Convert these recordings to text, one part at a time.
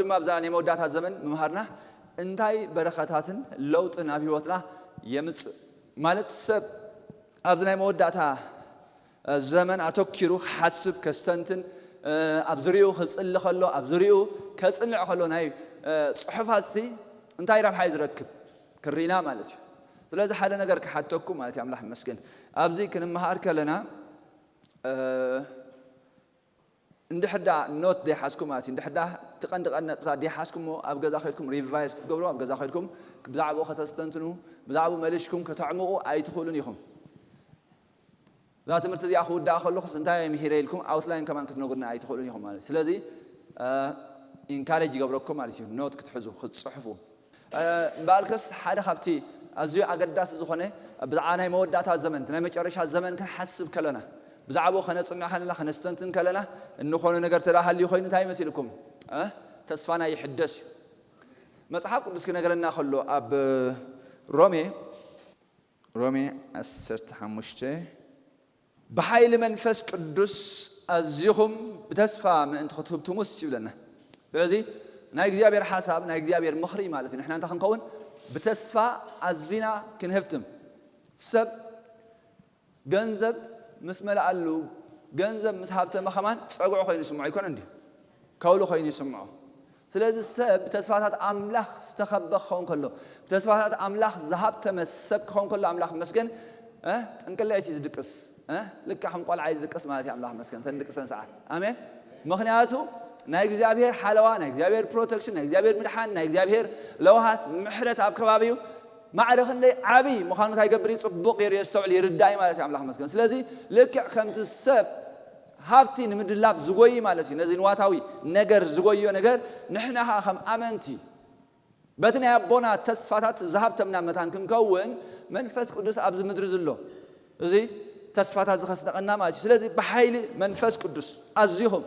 ድማ ኣብዛ ናይ መወዳእታ ዘመን ምምሃርና እንታይ በረኸታትን ለውጥን ኣብ ህይወትና የምጽእ ማለት ሰብ ኣብዚ ናይ መወዳእታ ዘመን ኣተኪሩ ክሓስብ ከስተንትን ኣብ ዝሪኡ ክፅሊ ከሎ ኣብ ዝሪኡ ከፅንዕ ከሎ ናይ ፅሑፋት ሲ እንታይ ረብሓ እዩ ዝረክብ ክሪና ማለት እዩ። ስለዚ ሓደ ነገር ክሓተኩም ማለት እዩ። ኣምላኽ ይመስገን ኣብዚ ክንመሃር ከለና እንድሕር ዳ ኖት ደይሓዝኩም ማለት እዩ። እንድሕር ዳ እቲ ቀንዲ ቀንዲ ነጥብታት ደይሓዝኩሞ ኣብ ገዛ ከድኩም ሪቫይዝ ክትገብሩ ኣብ ገዛ ከድኩም ብዛዕባኡ ከተስተንትኑ ብዛዕባኡ መሊሽኩም ከተዕምቑ ኣይትኽእሉን ኢኹም። እዛ ትምህርቲ እዚኣ ክውዳእ ከለኹስ እንታይ ምሂረ ኢልኩም ኣውትላይን ከማን ክትነግሩና ኣይትኽእሉን ኢኹም ማለት እዩ። ስለዚ ኢንካሬጅ ይገብረኩም ማለት እዩ። ኖት ክትሕዙ ክትፅሕፉ እምበኣርከስ ሓደ ካብቲ ኣዝዩ ኣገዳሲ ዝኾነ ብዛዕባ ናይ መወዳእታ ዘመን ናይ መጨረሻ ዘመን ክንሓስብ ከለና ብዛዕባኡ ከነፅንዕ ከለና ከነስተንትን ከለና እንኾነ ነገር ተዳ ሃልዩ ኮይኑ እንታይ ይመሲልኩም ተስፋና ይሕደስ እዩ። መፅሓፍ ቅዱስ ክነገረና ከሎ ኣብ ሮሜ ሮሜ ዓሰርተ ሓሙሽተ ብሓይሊ መንፈስ ቅዱስ ኣዚኹም ብተስፋ ምእንቲ ክትህብትሙስ ይብለና። ስለዚ ናይ እግዚኣብሔር ሓሳብ ናይ እግዚኣብሔር ምኽሪ ማለት እዩ ንሕና እንታይ ክንከውን ብተስፋ ኣዚና ክንህብትም። ሰብ ገንዘብ ምስ መለኣሉ ገንዘብ ምስ ሃብተመ ከማን ፀጉዑ ኮይኑ ይስምዖ ይኮነ እንዲ ከውሉ ኮይኑ ይስምዖ። ስለዚ ሰብ ብተስፋታት ኣምላኽ ዝተኸበ ክኸውን ከሎ ብተስፋታት ኣምላኽ ዝሃብተመ ሰብ ክኸውን ከሎ ኣምላኽ መስገን ጥንቅልዕቲ ዝድቅስ ልካ ከም ቆልዓ ዝድቅስ ማለት እዩ። ኣምላኽ መስገን ተንድቅሰን ሰዓት ኣሜን። ምክንያቱ ናይ እግዚኣብሔር ሓለዋ ናይ እግዚኣብሔር ፕሮቴክሽን ናይ እግዚኣብሔር ምድሓን ናይ እግዚኣብሔር ለውሃት ምሕረት ኣብ ከባቢኡ ማዕረ ክንደይ ዓብዪ ምዃኑ እንታይ ይገብር እዩ? ጽቡቕ ገይሩ የስተውዕል ይርዳእ እዩ ማለት እዩ። ኣምላኽ መስገን። ስለዚ ልክዕ ከምቲ ሰብ ሃብቲ ንምድላብ ዝጎይ ማለት እዩ። ነዚ ንዋታዊ ነገር ዝጎዮ ነገር ንሕና ኸዓ ከም ኣመንቲ በቲ ናይ ኣቦና ተስፋታት ዝሃብተምና መታን ክንከውን መንፈስ ቅዱስ ኣብዚ ምድሪ ዝሎ እዚ ተስፋታት ዝኸስነቐና ማለት እዩ። ስለዚ ብሓይሊ መንፈስ ቅዱስ ኣዚኹም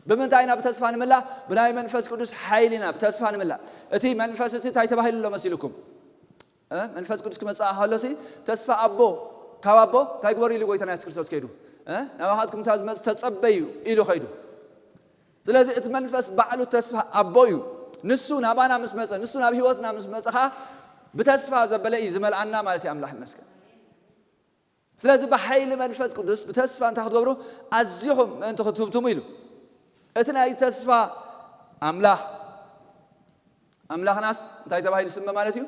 ብምንታይ ኢና ብተስፋ ንምላእ? ብናይ መንፈስ ቅዱስ ሓይሊ ኢና ብተስፋ ንምላእ። እቲ መንፈስ እቲ እንታይ ተባሂሉ ኣሎ መሲልኩም? መንፈስ ቅዱስ ክመፅእ ከሎሲ ተስፋ ኣቦ ካብ ኣቦ እንታይ ግበሩ ኢሉ ጎይታና የሱስ ክርስቶስ ከይዱ ናባኻትኩም እታ ዝመፅእ ተፀበዩ ኢሉ ከይዱ። ስለዚ እቲ መንፈስ ባዕሉ ተስፋ ኣቦ እዩ። ንሱ ናባና ምስ መፀ ንሱ ናብ ህይወትና ምስ መፀ ከዓ ብተስፋ ዘበለ እዩ ዝመልኣና ማለት እዩ። ኣምላኽ ይመስገን። ስለዚ ብሓይሊ መንፈስ ቅዱስ ብተስፋ እንታይ ክትገብሩ ኣዚኹም ምእንቲ ክትህብትሙ ኢሉ። እቲ ናይ ተስፋ ኣምላኽ ኣምላኽናስ እንታይ ተባሂሉ ስመ ማለት እዩ?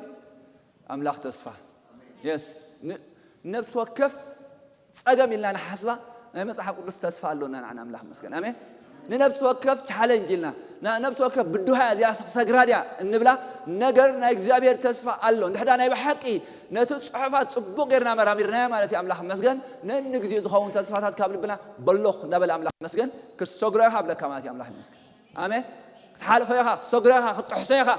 ኣምላኽ ተስፋ የስ ነብሲ ወከፍ ጸገም ኢልና ንሓስባ ናይ መጽሓፍ ቅዱስ ተስፋ ኣሎና ንዓና ኣምላኽ መስገን ኣሜን። ንነብሲ ወከፍ ቻለንጅ ኢልና ነብሲ ወከፍ ብድሃያ እዚኣ ክሰግራ ድያ እንብላ ነገር ናይ እግዚኣብሔር ተስፋ ኣሎ። እንድሕዳ ናይ ብሓቂ ነቲ ጽሑፋት ጽቡቕ ጌርና መራሚርናዮ ማለት እዩ። ኣምላኽ መስገን ነንግዜኡ ዝኸውን ተስፋታት ካብ ልብና በሎኽ እንዳበለ ኣምላኽ መስገን ክትሰግሮ ኢኻ ብለካ ማለት እዩ። ኣምላኽ መስገን ኣሜን። ክትሓልፎ ኢኻ ክትሰግሮ ኢኻ ክትጥሕሶ ኢኻ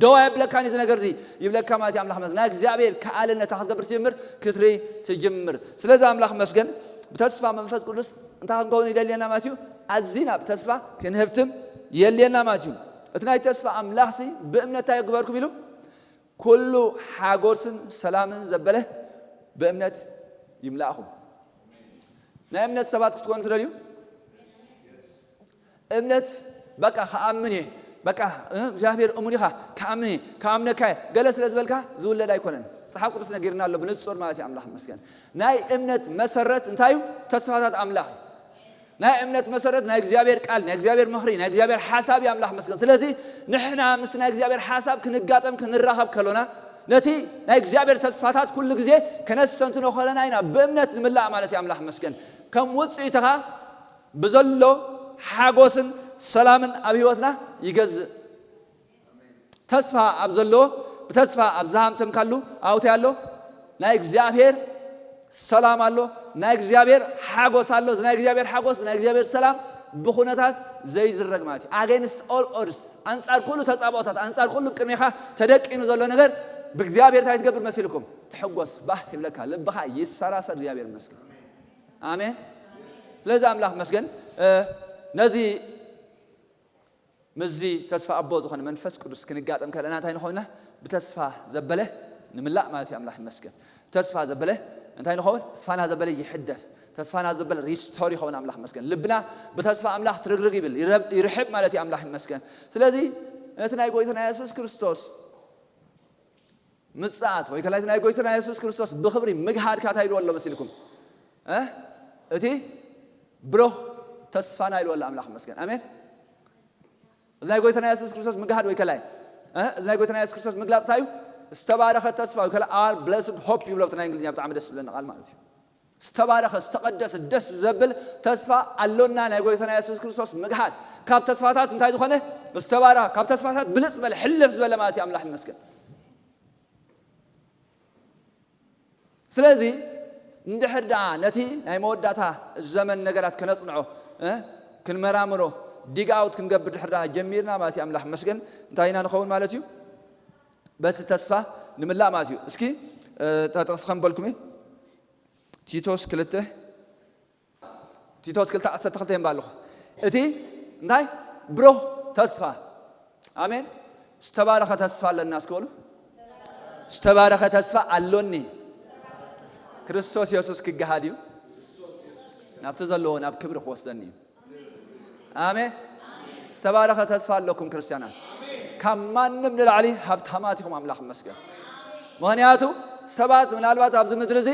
ደዋ የብለካን እዚ ነገር እዚ ይብለካ ማለት እዩ። ኣምላኽ መስገን ናይ እግዚኣብሔር ከኣልነታ ክትገብር ትጅምር ክትርኢ ትጅምር። ስለዚ ኣምላኽ መስገን ብተስፋ መንፈስ ቅዱስ እንታይ ክንከውን ይደልየና ማለት እዩ? ኣዚና ብተስፋ ክንህብትም የልየና ማለት እዩ። እቲ ናይ ተስፋ ኣምላኽሲ ብእምነት እንታይ ግበርኩም ኢሉ ኩሉ ሓጎስን ሰላምን ዘበለ ብእምነት ይምላእኹም። ናይ እምነት ሰባት ክትኮኑ ትደልዩ? እምነት በቃ ክኣምን እየ በቃ እግዚኣብሔር እሙን ኢኻ ክኣምን እየ ክኣምነካ እየ ገለ ስለ ዝበልካ ዝውለድ ኣይኮነን። መፅሓፍ ቅዱስ ነጊርና ኣሎ ብንፁር ማለት እዩ። ኣምላኽ መስገን ናይ እምነት መሰረት እንታይ እዩ? ተስፋታት ኣምላኽ እዩ። ናይ እምነት መሰረት ናይ እግዚኣብሔር ቃል ናይ እግዚኣብሔር ምኽሪ ናይ እግዚኣብሔር ሓሳብ እዩ። ኣምላኽ መስገን ስለዚ ንሕና ምስቲ ናይ እግዚኣብሔር ሓሳብ ክንጋጠም ክንራኸብ ከሎና ነቲ ናይ እግዚኣብሔር ተስፋታት ኩሉ ግዜ ከነስተንትኖ ከለና ኢና ብእምነት ንምላእ ማለት እዩ። ኣምላኽ መስገን ከም ውፅኢትኻ ብዘሎ ሓጎስን ሰላምን ኣብ ህይወትና ይገዝእ። ተስፋ ኣብ ዘለዎ ብተስፋ ኣብ ዝሃምተምካሉ ኣውታይ ኣሎ ናይ እግዚኣብሔር ሰላም ኣሎ ናይ እግዚኣብሔር ሓጎስ ኣሎ። ናይ እግዚኣብሔር ሓጎስ ናይ እግዚኣብሔር ሰላም ብኩነታት ዘይዝረግ ማለት እዩ። ኣገንስት ኦል ኦድስ ኣንፃር ኩሉ ተፃብኦታት ኣንፃር ኩሉ ቅድሜኻ ተደቂኑ ዘሎ ነገር ብእግዚኣብሔር እንታይ ትገብር መሲልኩም ትሕጎስ ባህ ይብለካ ልብኻ ይሰራሰር። እግዚኣብሔር ይመስገን ኣሜን። ስለዚ ኣምላኽ መስገን ነዚ ምስዚ ተስፋ ኣቦ ዝኾነ መንፈስ ቅዱስ ክንጋጠም ከለና እንታይ ንኾንና ብተስፋ ዘበለ ንምላእ ማለት እዩ። ኣምላኽ ይመስገን። ብተስፋ ዘበለ እንታይ ንኸውን? ተስፋና ዘበለ ይሕደስ። ተስፋና ዘበለ ሪስቶር ይኸውን። ኣምላኽ ይመስገን። ልብና ብተስፋ ኣምላኽ ትርግርግ ይብል፣ ይረብ-፣ ይርሕብ ማለት እዩ። ኣምላኽ ይመስገን። ስለዚ ነቲ ናይ ጎይታና የሱስ ክርስቶስ ምጽኣት ወይ ከላይ እቲ ናይ ጎይታና የሱስ ክርስቶስ ብኽብሪ ምግሃድ ካታ ኢልዎ ኣሎ መሲልኩም? እ? እቲ ብሩኽ ተስፋና ኢልዎ ኣሎ። ኣምላኽ ይመስገን። ኣሜን። እዚ ናይ ጎይታና የሱስ ክርስቶስ ምግሃድ ወይ ከላይ፣ እ? እዚ ናይ ጎይታና የሱስ ክርስቶስ ምግላጽ እንታይ እዩ? ዝተባረኸ ተስፋ ወይ ከላይ our blessed hope ይብሎ ብቲ ናይ እንግሊዝኛ፣ ብጣዕሚ ደስ ዝብለኒ ቃል ማለት እዩ። ዝተባረኸ፣ ዝተቐደሰ፣ ደስ ዘብል ተስፋ ኣሎና። ናይ ጎይታና የሱስ ክርስቶስ ምግሃድ ካብ ተስፋታት እንታይ ዝኾነ? ዝተባረኸ፣ ካብ ተስፋታት ብልጽ ዝበለ፣ ሕልፍ ዝበለ ማለት እዩ። ኣምላኽ ይመስገን። ስለዚ እንድሕር ደኣ ነቲ ናይ መወዳእታ ዘመን ነገራት ከነጽንዖ፣ እ፣ ክንመራምሮ፣ ዲግ ኣውት ክንገብር ድሕር ደኣ ጀሚርና ማለት እዩ። ኣምላኽ ይመስገን። እንታይ ኢና ንኸውን ማለት እዩ? በቲ ተስፋ ንምላእ ማለት እዩ። እስኪ፣ እ፣ እታ ጥቕሲ ከም በልኩም እየ። ቲቶስ ክልተ፣ ቲቶስ ክልተ ዓሰርተ ክልተ የንባ ኣለኹ። እቲ እንታይ? ብሩኽ ተስፋ። ኣሜን። ዝተባረኸ ተስፋ ኣለና። እስኪ በሉ፣ ዝተባረኸ ተስፋ ኣሎኒ። ክርስቶስ የሱስ ክገሃድ እዩ። ናብቲ ዘለዎ ናብ ክብሪ ክወስደኒ እዩ። ኣሜን። ዝተባረኸ ተስፋ ኣለኩም ክርስትያናት። ካብ ማንም ንላዕሊ ሃብታማት ኢኹም። ኣምላኽ ይመስገን። ምኽንያቱ ሰባት ምናልባት ኣብዚ ምድሪ እዚ፣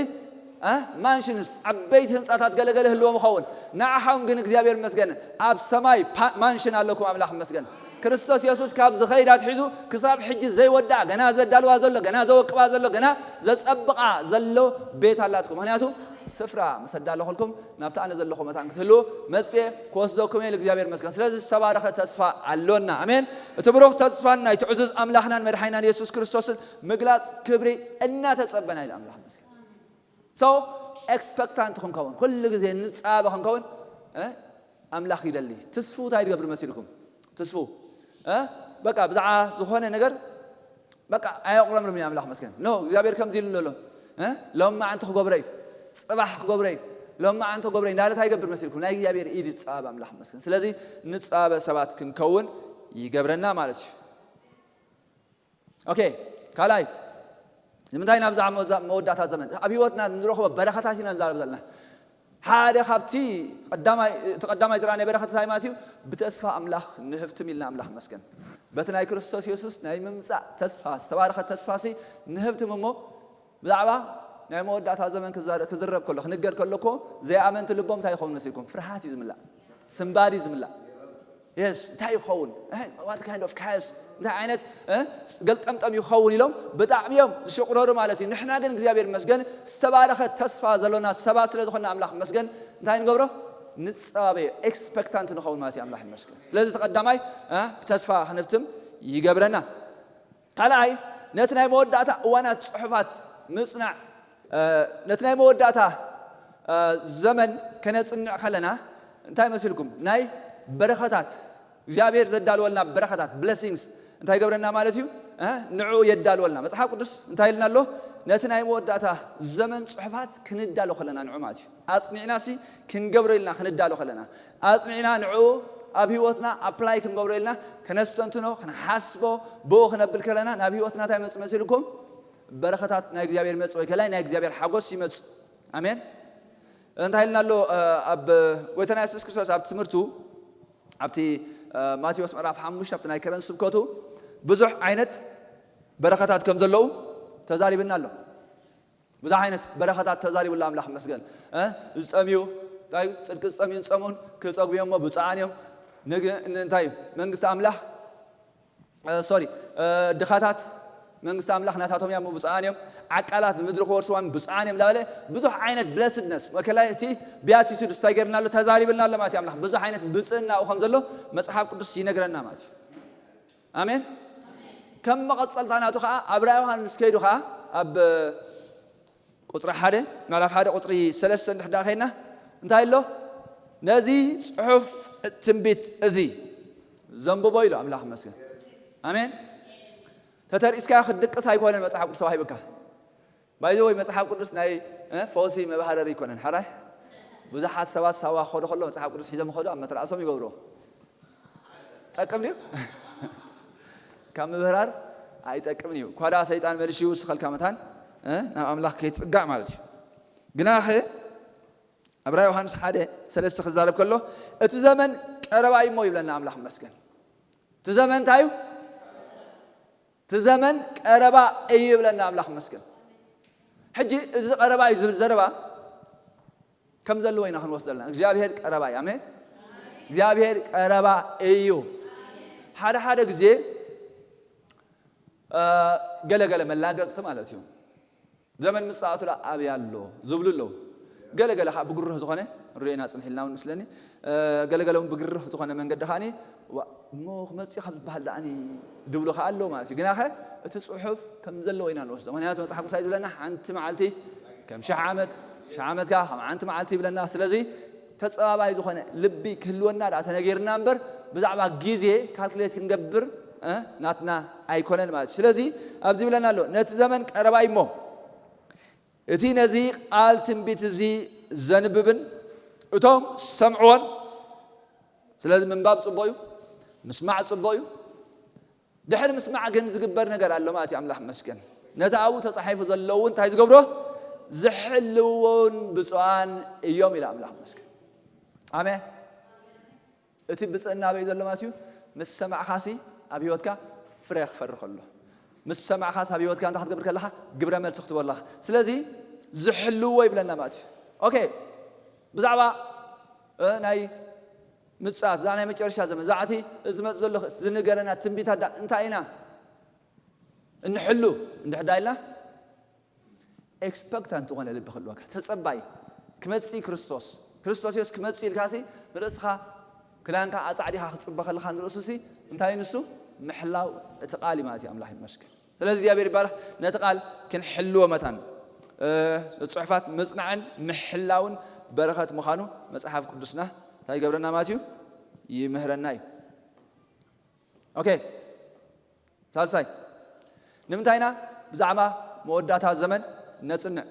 እ፣ ማንሽንስ፣ ዓበይቲ ህንጻታት ገለገለ ህልዎም ይኸውን። ንዓኹም ግን እግዚኣብሔር ይመስገን ኣብ ሰማይ ፓ-፣ ማንሽን ኣለኩም። ኣምላኽ ይመስገን። ክርስቶስ የሱስ ካብ ዝኸይድ ኣትሒዙ ክሳብ ሕጂ ዘይወድኣ፣ ገና ዘዳልዋ ዘሎ፣ ገና ዘወቅባ ዘሎ፣ ገና ዘጸብቓ ዘሎ ቤት ኣላትኩም። ምኽንያቱ ስፍራ ምስ ኣዳለኹልኩም ናብቲ ኣነ ዘለኹ መታን ክትህልዉ መጽየ ክወስደኩም እየ። እግዚኣብሔር ይመስገን። ስለዚ ዝተባረኸ ተስፋ ኣሎና። ኣሜን። እቲ ብሩኽ ተስፋን ናይ ትዕዙዝ ኣምላኽናን መድሓኒናን የሱስ ክርስቶስን ምግላጽ ክብሪ እናተጸበና ኢሉ ኣምላኽ ይመስገን። So ኤክስፐክታንት ክንከውን፣ ኩሉ ግዜ ንጻበ ክንከውን፣ እ፣ ኣምላኽ ይደሊ። ትስፉ እንታይ ዝገብር መሲልኩም? ትስፉ፣ እ፣ በቃ ብዛዕባ ዝኾነ ነገር በቃ ኣየቑረምርም እዩ። ኣምላኽ መስገን። ኖ፣ እግዚኣብሔር ከምዚ ኢሉ ኣሎ። እ፣ ሎማዓንቲ ክገብሮ እዩ፣ ጽባሕ ክገብሮ እዩ፣ ሎማዓንቲ ክገብሮ እዩ እንዳለ እንታይ ይገብር መሲልኩም? ናይ እግዚኣብሔር ኢድ ይጻበ። ኣምላኽ መስገን። ስለዚ ንጻበ ሰባት ክንከውን ይገብረና ማለት እዩ። ኦኬ፣ ካልኣይ ንምንታይ ናብዛ መወዛ-፣ መወዳእታ ዘመን ኣብ ህይወትና ንረኽቦ በረኸታት ኢና ንዛረብ ዘለና። ሓደ ካብቲ ቀዳማይ፣ እቲ ቀዳማይ ዝረኣናዮ በረኸት እንታይ ማለት እዩ? ብተስፋ ኣምላኽ ንህብትም ኢልና። ኣምላኽ መስገን። በቲ ናይ ክርስቶስ የሱስ ናይ ምምጻእ ተስፋ፣ ዝተባረኸ ተስፋ ሲ ንህብትም እሞ፣ ብዛዕባ ናይ መወዳእታ ዘመን ክዛረ-፣ ክዝረብ ከሎ፣ ክንገር ከሎ እኮ ዘይኣመንቲ ልቦም እንታይ ይኸውን መሲልኩም? ፍርሃት እዩ ዝምላእ። ስምባድ እዩ ዝምላእ። የስ፣ እንታይ ይኸውን? እ፣ what kind of chaos? እንታይ ዓይነት፣ እ፣ ገልጠምጠም ይኸውን ኢሎም ብጣዕሚ እዮም ዝሽቑረሩ ማለት እዩ። ንሕና ግን እግዚኣብሔር ይመስገን ዝተባረኸ ተስፋ ዘሎና ሰባት ስለ ዝኾንና ኣምላኽ ይመስገን እንታይ ንገብሮ? ንጸባበዮ፣ ኤክስፐክታንት ንኸውን ማለት እዩ። ኣምላኽ ይመስገን። ስለዚ እቲ ቀዳማይ፣ እ፣ ብተስፋ ክንፍትም ይገብረና። ካልኣይ ነቲ ናይ መወዳእታ እዋናት ጽሑፋት ምጽናዕ፣ እ፣ ነቲ ናይ መወዳእታ፣ እ፣ ዘመን ከነጽንዕ ከለና እንታይ መሲልኩም? ናይ በረኸታት፣ እግዚኣብሔር ዘዳልወልና በረኸታት፣ ብለሲንግስ እንታይ ይገብረና ማለት እዩ? እ፣ ንዕኡ የዳልወልና። መጽሓፍ ቅዱስ እንታይ ኢልና ኣሎ? ነቲ ናይ መወዳእታ ዘመን ጽሑፋት ክንዳሎ ከለና ንዑ ማለት እዩ። ኣጽኒዕና ሲ ክንገብሮ ኢልና ክንዳሎ ከለና፣ ኣጽኒዕና ንዕኡ ኣብ ህይወትና ኣፕላይ ክንገብሮ ኢልና ከነስተንትኖ፣ ክንሓስቦ፣ ብኡ ክነብል ከለና ናብ ህይወትና እንታይ ይመጽእ መሲልኩም? በረኸታት ናይ እግዚኣብሔር ይመጽእ ወይ ከላይ ናይ እግዚኣብሔር ሓጎስ ይመጽእ። ኣሜን። እንታይ ኢልና ኣሎ? እ፣ ኣብ ጎይታና የሱስ ክርስቶስ ኣብ ትምህርቱ ኣብቲ፣ እ፣ ማቴዎስ ምዕራፍ ሓሙሽተ ኣብቲ ናይ ከረን ስብከቱ ብዙሕ ዓይነት በረኸታት ከም ዘለዉ ተዛሪብና ኣሎ። ብዙሕ ዓይነት በረኸታት ተዛሪቡላ ኣምላኽ ይመስገን። እ፣ ዝጠምዩ፣ እንታይ እዩ? ጽድቂ ዝጠምዩን ዝጸምኡን ክጸግቡ እዮም እሞ ብፁዓን እዮም። ንግ-፣ ን-፣ እንታይ እዩ? መንግስቲ ኣምላኽ፣ እ፣ ሶሪ፣ እ፣ ድኻታት መንግስቲ ኣምላኽ ናታቶም እዮም ብፁዓን እዮም። ዓቃላት ምድሪ ክወርስዋ እዮም ብፁዓን እዮም እንዳበለ ብዙሕ ዓይነት ብለስድነስ፣ ወከላይ እቲ ቢያቲቱድስ እንታይ ገይርና ኣሎ? ተዛሪብልና ኣሎ ማለት እዩ። ኣምላኽ ብዙሕ ዓይነት ብፅዕና ኣብኡ ከም ዘሎ መጽሓፍ ቅዱስ ይነግረና ማለት እዩ። ኣሜን። ከም መቐጸልታ ናቱ ኸዓ ኣብ ራእይ ዮሃንስ ከይዱ ኸዓ ኣብ ቁጽሪ ሓደ፣ ምዕራፍ ሓደ ቁጽሪ ሰለስተ እንድሕር ደኣ ኸይድና እንታይ ኣሎ? ነዚ ጽሑፍ ትንቢት እዚ ዘንብቦ ኢሉ ኣምላኽ ይመስገን። ኣሜን። ተተርኢስካ ክትድቅስ ኣይኮነን መጽሓፍ ቅዱስ ተዋሂብካ። ባይ ዘ ወይ መጽሓፍ ቅዱስ ናይ፣ እ፣ ፈውሲ መባህረሪ ኣይኮነን። ሓራይ ብዙሓት ሰባት ሳዋ ክኸዱ ከሎ መጽሓፍ ቅዱስ ሒዞም ይኸዱ፣ ኣብ መትራእሶም ይገብርዎ። ጠቅም ድዩ? ካብ ምብህራር ኣይጠቅምን እዩ። ኳዳ ሰይጣን መልሽ ይውስኸልካ መታን፣ እ፣ ናብ ኣምላኽ ከይትጽጋዕ ማለት እዩ። ግናኸ ኣብ ራእይ ዮሃንስ ሓደ ሰለስተ ክዛረብ ከሎ፣ እቲ ዘመን ቀረባ እዩ እሞ ይብለና ኣምላኽ ይመስገን። እቲ ዘመን እንታይ እዩ? እቲ ዘመን ቀረባ እዩ ይብለና ኣምላኽ ይመስገን። ሕጂ እዚ ቀረባ እዩ ዝብል ዘረባ ከም ዘለዎ ኢና ክንወስዶ ኣለና። እግዚኣብሔር ቀረባ እዩ። ኣሜን። እግዚኣብሔር ቀረባ እዩ። ሓደ ሓደ ግዜ ገለገለ መላገፅቲ ማለት እዩ። ዘመን ምጽኣቱ ላ ኣበይ ኣሎ ዝብሉ ኣለዉ። ገለገለ ከዓ ብግርህ ዝኾነ ርእና ጽንሕ ኢልና እውን ምስለኒ ገለገለ እውን ብግርህ ዝኾነ መንገዲ ከዓኒ እሞ ክመጽእ ካብ ዝበሃል ደኣኒ ድብሉ ከዓ ኣለዉ ማለት እዩ። ግናኸ እቲ ጽሑፍ ከም ዘለዎ ኢና ንወስዶ። ምክንያቱ መጽሓፍ ቅዱስ ዝብለና ሓንቲ መዓልቲ ከም ሽሕ ዓመት፣ ሽሕ ዓመት ከዓ ከም ሓንቲ መዓልቲ ይብለና። ስለዚ ተጸባባይ ዝኾነ ልቢ ክህልወና ደኣ ተነጊርና እምበር ብዛዕባ ግዜ ካልኩሌት ክንገብር ናትና ኣይኮነን ማለት እዩ። ስለዚ ኣብዚ ይብለና ኣሎ ነቲ ዘመን ቀረባ እሞ እቲ ነዚ ቃል ትንቢት እዚ ዘንብብን እቶም ዝሰምዕዎን። ስለዚ ምንባብ ጽቡቕ እዩ። ምስማዕ ጽቡቕ እዩ። ድሕሪ ምስማዕ ግን ዝግበር ነገር ኣሎ ማለት እዩ። ኣምላኽ መስገን ነቲ ኣብኡ ተጻሒፉ ዘለዉ እንታይ ዝገብሮ ዝሕልውን ብፁዓን እዮም ኢለ ኣምላኽ መስገን። ኣሜን። እቲ ብፅዕና ኣበይ ዘሎ ማለት እዩ? ምስ ሰማዕኻሲ ኣብ ህይወትካ ፍረ ክፈሪ ከሎ፣ ምስ ሰማዕኻስ ኣብ ህይወትካ እንታይ ክትገብር ከለኻ ግብረ መልሲ ክትቦ ኣለኻ። ስለዚ ዝሕልዎ ይብለና ማለት እዩ። ኦኬ፣ ብዛዕባ ናይ ምፅኣት እዛ ናይ መጨረሻ ዘመን ዛዕቲ ዝመፅ ዘሎ ዝንገረና ትንቢታት እንታይ ኢና እንሕሉ እንድሕዳ ኢልና ኤክስፐክታንት ዝኾነ ልቢ ክህልወካ ተጸባይ ክመጽእ ክርስቶስ ክርስቶስ የሱስ ክመጽእ ኢልካሲ ንርእስኻ ክዳንካ ኣጻዕዲኻ ክጽበ ከለኻ ንርእሱሲ እንታይ ንሱ ምሕላው እቲ ቃል እዩ ማለት እዩ። ኣምላኽ ይመስገን። ስለዚ እግዚኣብሔር ይባረኽ። ነቲ ቃል ክንሕልዎ መታን ጽሑፋት ምጽናዕን ምሕላውን በረኸት ምዃኑ መጽሓፍ ቅዱስና እንታይ ይገብረና ማለት እዩ? ይምህረና እዩ። ኦኬ። ሳልሳይ ንምንታይ ኢና ብዛዕባ መወዳእታ ዘመን ነጽንዕ?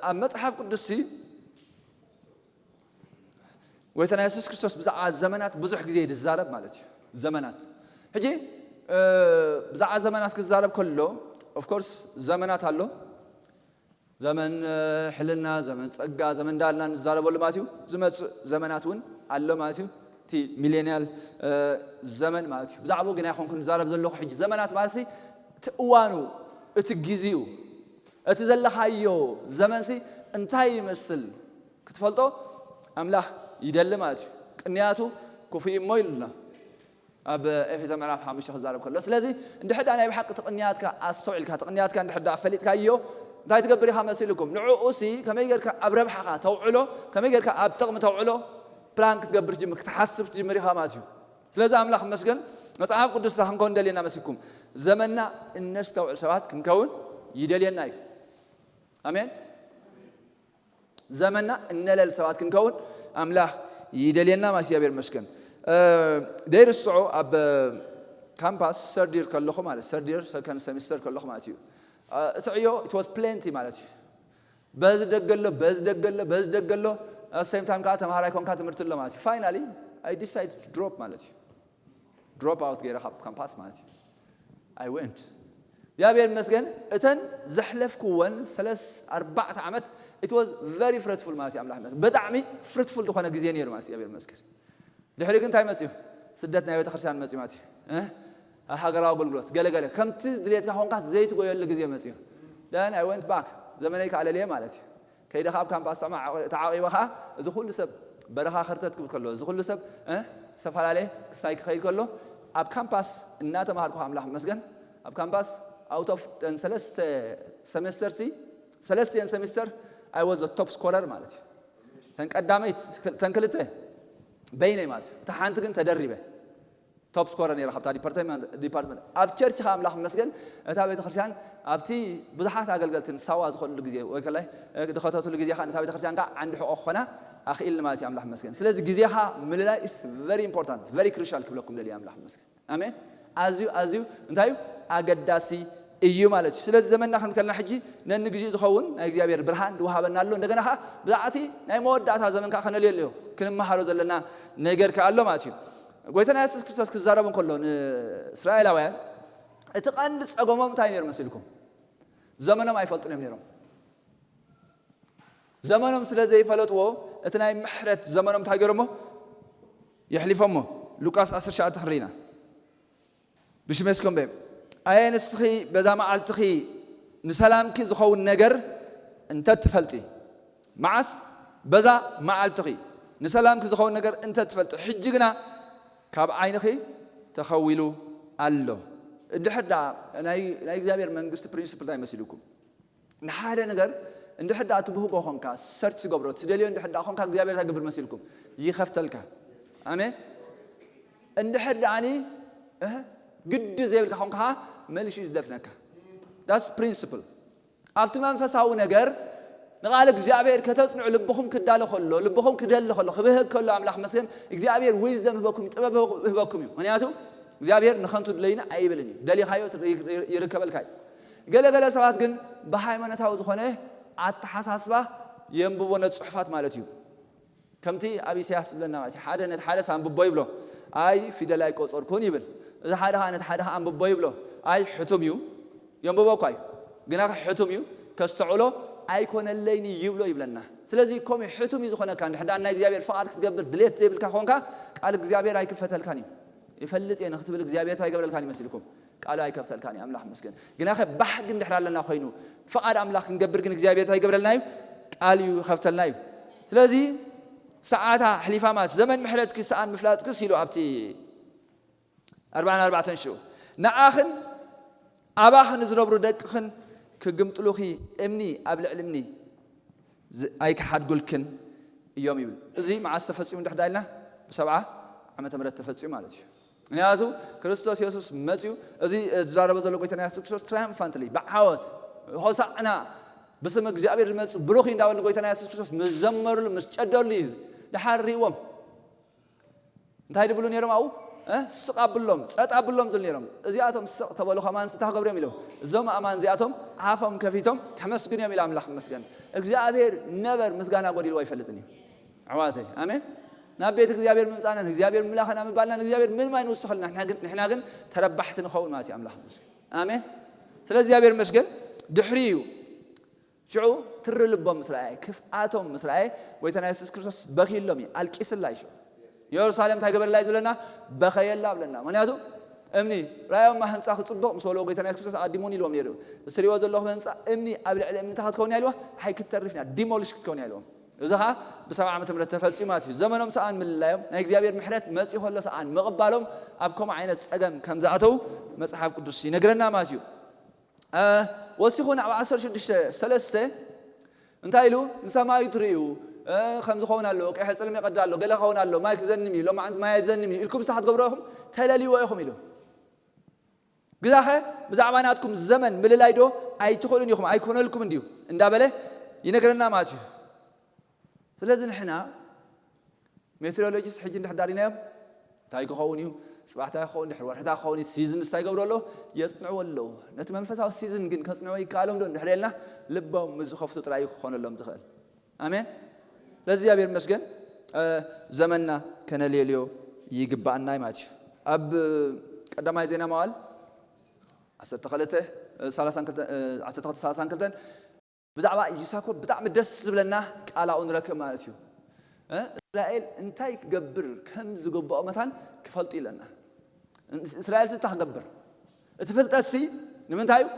ኣብ መጽሓፍ ቅዱስ ጎይታና የሱስ ክርስቶስ ብዛዕባ ዘመናት ብዙሕ ግዜ ዝዛረብ ማለት እዩ። ዘመናት ሕጂ ብዛዕባ ዘመናት ክዛረብ ከሎ ኦፍኮርስ ዘመናት ኣሎ። ዘመን ሕልና፣ ዘመን ጸጋ፣ ዘመን እንዳልና ንዛረበሉ ማለት እዩ። ዝመጽእ ዘመናት እውን ኣሎ ማለት እዩ። እቲ ሚሌንያል ዘመን ማለት እዩ። ብዛዕባኡ ግን ኣይኮንኩ ንዛረብ ዘለኹ ሕጂ። ዘመናት ማለት እቲ እዋኑ፣ እቲ ግዜኡ፣ እቲ ዘለኻዮ ዘመንሲ እንታይ ይመስል ክትፈልጦ ኣምላኽ ይደሊ ማለት እዩ። ቅንያቱ ክፉእ እሞ ኢሉና። ኣብ ኤፌሶ ምዕራፍ ሓሙሽተ ክዛረብ ከሎ ስለዚ እንድሕር ደኣ ናይ ብሓቂ ትቕንያትካ ኣስተውዒልካ ትቕንያትካ እንድሕር ደኣ ፈሊጥካዮ እንታይ ትገብር ኢኻ መሲልኩም ንዕኡ ሲ ከመይ ጌርካ ኣብ ረብሓኻ ተውዕሎ ከመይ ጌርካ ኣብ ጥቕሚ ተውዕሎ ፕላን ክትገብር ትጅምር ክትሓስብ ትጅምር ኢኻ ማለት እዩ። ስለዚ ኣምላኽ መስገን መጽሓፍ ቅዱስታ ክንከውን ደልየና መሲልኩም ዘመንና እነስተውዕል ሰባት ክንከውን ይደልየና እዩ። ኣሜን። ዘመንና እነለል ሰባት ክንከውን ኣምላኽ ይደልየና ማለት እግዚኣብሔር መስገን። ደይርስዖ ኣብ ካምፓስ ሰርዲር ከለኹ ማለት ሰርዲር ሰከንድ ሰሚስተር ከለኹ ማለት እዩ። እቲ ዕዮ it was plenty ማለት እዩ። በዚ ደገሎ በዚ ደገሎ በዚ ደገሎ ኣብ ሴም ታይም ከዓ ተምሃራይ ኮንካ ትምህርቲ ኣሎ ማለት እዩ። ፋይናሊ I decide to drop ማለት እዩ። ድሮፕ ኣውት ገይረ ካብ ካምፓስ ማለት እዩ። I went እግዚኣብሔር ይመስገን። እተን ዘሕለፍኩወን ሰለስ ኣርባዕተ ዓመት it was very fruitful ማለት እዩ። ኣምላኽ ይመስገን ብጣዕሚ ፍሩትፉል ዝኾነ ግዜ ነይሩ ማለት እግዚኣብሔር ይመስገን። ድሕሪ ግን እንታይ መፅዩ? ስደት ናይ ቤተክርስትያን መፅዩ ማለት እዩ። ሃገራዊ ኣገልግሎት ገለገለ ከምቲ ድሌትካ ኮንካ ዘይትጎየሉ ግዜ መፅዩ። Then I went back ዘመነይ ከዓ ለልየ ማለት እዩ። ከይደ ካብ ካምፓስ ተዓቂበ ከዓ እዚ ኩሉ ሰብ በረኻ ከርተት ክብል ከሎ እዚ ኩሉ ሰብ ዝተፈላለየ ክስታይ ክኸይድ ከሎ ኣብ ካምፓስ እናተማሃርኩ ኣምላኽ መስገን ኣብ ካምፓስ ኣውት ኦፍ ሰለስተ ሰሜስተር ሲ ሰለስቲአን ሰሜስተር I was top scorer ማለት እዩ። ተን ቀዳመይት ተን ክልተ በይነይ ማለት እዩ። እታ ሓንቲ ግን ተደሪበ ቶፕ ስኮረር ነይረ ካብታ ዲፓርትመንት። ኣብ ቸርች ከ ኣምላኽ መስገን እታ ቤተክርስትያን ኣብቲ ብዙሓት ኣገልገልቲ ንሳዋ ዝኾንሉ ግዜ ወይ ከላይ ድኸተትሉ ግዜ ከ እታ ቤተክርስትያን ከ ዓንዲ ሕቆ ክኾና ኣኽኢልኒ ማለት እዩ። ኣምላኽ መስገን ስለዚ ግዜኻ ምልላይ is very important very crucial ክብለኩም ደልየ ኣምላኽ መስገን። ኣሜን። ኣዝዩ ኣዝዩ እንታይ እዩ ኣገዳሲ እዩ ማለት እዩ። ስለዚ ዘመንና ክንከልና ሕጂ ነንግዜኡ ዝኸውን ናይ እግዚኣብሔር ብርሃን ዝወሃበና ኣሎ። እንደገና ከዓ ብዛዕቲ ናይ መወዳእታ ዘመን ከዓ ከነልየሉ ክንመሃሮ ዘለና ነገር ከዓ ኣሎ ማለት እዩ። ጎይታና የሱስ ክርስቶስ ክዛረቡ እንከሎ ንእስራኤላውያን እቲ ቀንዲ ጸገሞም እንታይ ነይሩ መሲልኩም? ዘመኖም ኣይፈልጡን እዮም ነይሮም። ዘመኖም ስለ ዘይፈለጥዎ፣ እቲ ናይ ምሕረት ዘመኖም እንታይ ገይሮሞ? የሕሊፎሞ። ሉቃስ ዓሰርተ ትሽዓተ ክንርኢ ኢና። ብሽመይ እስከ ኣንብብ። ኣየ ንስኺ በዛ መዓልትኺ ንሰላምኪ ዝኸውን ነገር እንተ ትፈልጢ። መዓስ? በዛ መዓልትኺ ንሰላምኪ ዝኸውን ነገር እንተ ትፈልጢ። ሕጂ ግና ካብ ዓይንኺ ተኸዊሉ ኣሎ። እንድሕር ደኣ ናይ ናይ እግዚኣብሔር መንግስቲ ፕሪንስፕል እንታይ መሲልኩም? ንሓደ ነገር እንድሕር ደኣ ትብህጎ ኾንካ፣ ሰርች ትገብሮ፣ ትደልዮ እንድሕር ደኣ ኾንካ እግዚኣብሔር እንታይ ገብር መሲልኩም? ይኸፍተልካ። ኣሜን። እንድሕር ደኣኒ እህ፣ ግዲ ዘይብልካ ኾንካ መልሽ እዩ ዝደፍነካ። That's principle። ኣብቲ መንፈሳዊ ነገር ንቓል እግዚኣብሔር ከተጽንዑ ልብኹም ክዳሎ ከሎ፣ ልብኹም ክደሊ ከሎ፣ ክብህግ ከሎ ኣምላኽ መስገን እግዚኣብሔር ዊዝደም ህበኩም እዩ፣ ጥበብ ህበኩም እዩ። ምክንያቱ እግዚኣብሔር ንኸንቱ ድለይና ኣይብልን እዩ። ደሊኻዮ ይርከበልካ እዩ። ገለ ገለ ሰባት ግን ብሃይማኖታዊ ዝኾነ ኣተሓሳስባ የንብቦ ነቲ ጽሑፋት ማለት እዩ። ከምቲ ኣብ ኢሳያስ ዝብለና ማለት እዩ። ሓደ ነቲ ሓደ ኣንብቦ ይብሎ፣ ኣይ ፊደል ኣይቆጸርኩን ይብል። እዚ ሓደ ከዓ ነቲ ሓደ ከዓ ኣንብቦ ይብሎ፣ ኣይ ሕቱም እዩ። የንብቦ እኳ እዩ፣ ግና ሕቱም እዩ፣ ከስተውዕሎ ኣይኮነለይን ይብሎ ይብለና። ስለዚ ከምኡ ሕቱም እዩ ዝኾነካ፣ እንድሕር ደኣ ናይ እግዚኣብሔር ፍቓድ ክትገብር ድሌት ዘይብልካ ኾንካ፣ ቃል እግዚኣብሔር ኣይክፈተልካን እዩ። ይፈልጥ እየ ንክትብል እግዚኣብሔር እንታይ ኣይገብረልካን ይመስልኩም? ቃሉ ኣይከፍተልካን እዩ። ኣምላኽ መስገን። ግናኸ ባህጊ እንድሕር ኣለና ኮይኑ፣ ፍቓድ ኣምላኽ ክንገብር ግን እግዚኣብሔር እንታይ ይገብረልና እዩ? ቃል እዩ ይኸፍተልና እዩ። ስለዚ ሰዓታ ኣሕሊፋ ማለት ዘመን ምሕረትኪ ሰኣን ምፍላጥክስ ኢሉ ኣብቲ ኣርባዓን ኣርባዕተን ሽዑ ንኣኽን ኣባኽን ዝነብሩ ደቅኽን ክግምጥሉኺ እምኒ ኣብ ልዕሊ እምኒ ዝ-፣ ኣይክሓድጉልክን እዮም ይብል። እዚ መዓስ ተፈጺሙ እንድሕር ዳ ኢልና? ብሰብዓ ዓመተ ምህረት ተፈጺሙ ማለት እዩ። ምክንያቱ ክርስቶስ የሱስ መጺኡ፣ እዚ ዝዛረቦ ዘሎ ጎይታና የሱስ ክርስቶስ ትራያምፋንትሊ፣ ብዓወት፣ ሆሳዕና፣ ብስም እግዚኣብሔር ዝመጽእ ብሩኽ እዩ እንዳበሉ ጎይታና የሱስ ክርስቶስ ምስ ዘመሩሉ፣ ምስ ጨደሉ እዩ ድሓር ሪእዎም። እንታይ ድብሉ ነይሮም ኣብኡ? እ? ስቕ ኣብሎም፣ ጸጥ ኣብሎም ዝብሉ ነይሮም። እዚኣቶም ስቕ ተበሉ ከማን ስታ ክገብሩ እዮም ኢሎም። እዞም ኣማን እዚኣቶም ኣፎም ከፊቶም ከመስግኑ እዮም ኢሉ ኣምላኽ ይመስገን። እግዚኣብሔር ነበር ምስጋና ጎዲልዎ ኣይፈልጥን እዩ። ኣሕዋተይ፣ ኣሜን። ናብ ቤት እግዚኣብሔር ምምጻእናን እግዚኣብሔር ምምላኽና ምባልናን እግዚኣብሔር ምንም ኣይንውስኸልና። ንሕና ግን፣ ንሕና ግን ተረባሕቲ ንኸውን ማለት እዩ ኣምላኽ ይመስገን። ኣሜን። ስለ እግዚኣብሔር ይመስገን ድሕሪ እዩ ሽዑ ትሪ ልቦም ምስ ረኣየ፣ ክፍኣቶም ምስ ረኣየ፣ ጎይታና የሱስ ክርስቶስ በኺሎም እዩ፣ ኣልቂስላ እዩ ሽዑ። የሩሳሌም እንታይ ገበረላ እዩ ዝብለና? በኸየላ ብለና። ምክንያቱ እምኒ ራእዮማ ህንፃ ክፅቡቕ ምስ በልዎ ጎይታና የሱስ ክርስቶስ ኣዲሙን ኢልዎም ነይሩ። እዚ ትሪእዎ ዘለኹም ህንፃ እምኒ ኣብ ልዕሊ እምኒ እንታይ ክትከውን እያ ኢልዋ? ኣይክተርፍን እያ፣ ዲሞሊሽ ክትከውን እያ ኢልዎም። እዚ ኸዓ ብሰብዓ ዓመተ ምህረት ተፈፂሙ ማለት እዩ። ዘመኖም ሰኣን ምልላዮም ናይ እግዚኣብሔር ምሕረት መፂኡ ከሎ ሰኣን ምቕባሎም ኣብ ከምኡ ዓይነት ፀገም ከም ዝኣተው መፅሓፍ ቅዱስ ይነግረና ማለት እዩ። እ፣ ወሲኹ ናብ ዓሰርተ ሽዱሽተ ሰለስተ እንታይ ኢሉ? ንሰማዩ ትርእዩ፣ እ፣ ከም ዝኸውን ኣለዎ፣ ቀይሐ ጽልም ይቐዳ ኣሎ፣ ገለ ክኸውን ኣሎ፣ ማይ ክዘንም እዩ፣ ሎማዓንቲ ማይ ኣይዘንም እዩ ኢልኩም ንስኻ ትገብሮ ኢኹም፣ ተለልይዎ ኢኹም ኢሉ። ግዛኸ ብዛዕባ ናትኩም ዘመን ምልላይ ዶ ኣይትኽእሉን ኢኹም፣ ኣይኮነልኩምን ድዩ እንዳበለ ይነግረና ማለት እዩ። ስለዚ ንሕና ሜትሮሎጂስት ሕጂ እንድሕር ዳሪናዮም እንታይ ክኸውን እዩ? ጽባሕታ ክኸውን፣ ድሕሪ ወርሕታ ክኸውን እዩ። ሲዝን እንታይ ይገብሩ ኣለዉ? የጽንዕዎ ኣለዉ። ነቲ መንፈሳዊ ሲዝን ግን ከጽንዕዎ ይከኣሎም ዶ? እንድሕር የልና ልቦም ምስ ዝኸፍቱ ጥራይ እዩ ክኾነሎም ዝኽእል። ኣሜን። ለእግዚኣብሔር ይመስገን። እ፣ ዘመንና ከነልየልዮ ይግባኣና እዩ ማለት እዩ። ኣብ ቀዳማይ ዜና መዋዕል ዓሰርተ ክልተ፣ እ፣ ሰላሳን ክልተን፣ እ፣ ዓሰርተ ክልተ ሰላሳን ክልተን ብዛዕባ ይሳኮር ብጣዕሚ ደስ ዝብለና ቃል ኣብኡ ንረክብ ማለት እዩ። እ? እስራኤል እንታይ ክገብር ከም ዝግብኦ መታን ክፈልጡ ኢለና። እስራኤል እንታይ ክገብር? እቲ ፍልጠትሲ ንምንታይ እዩ?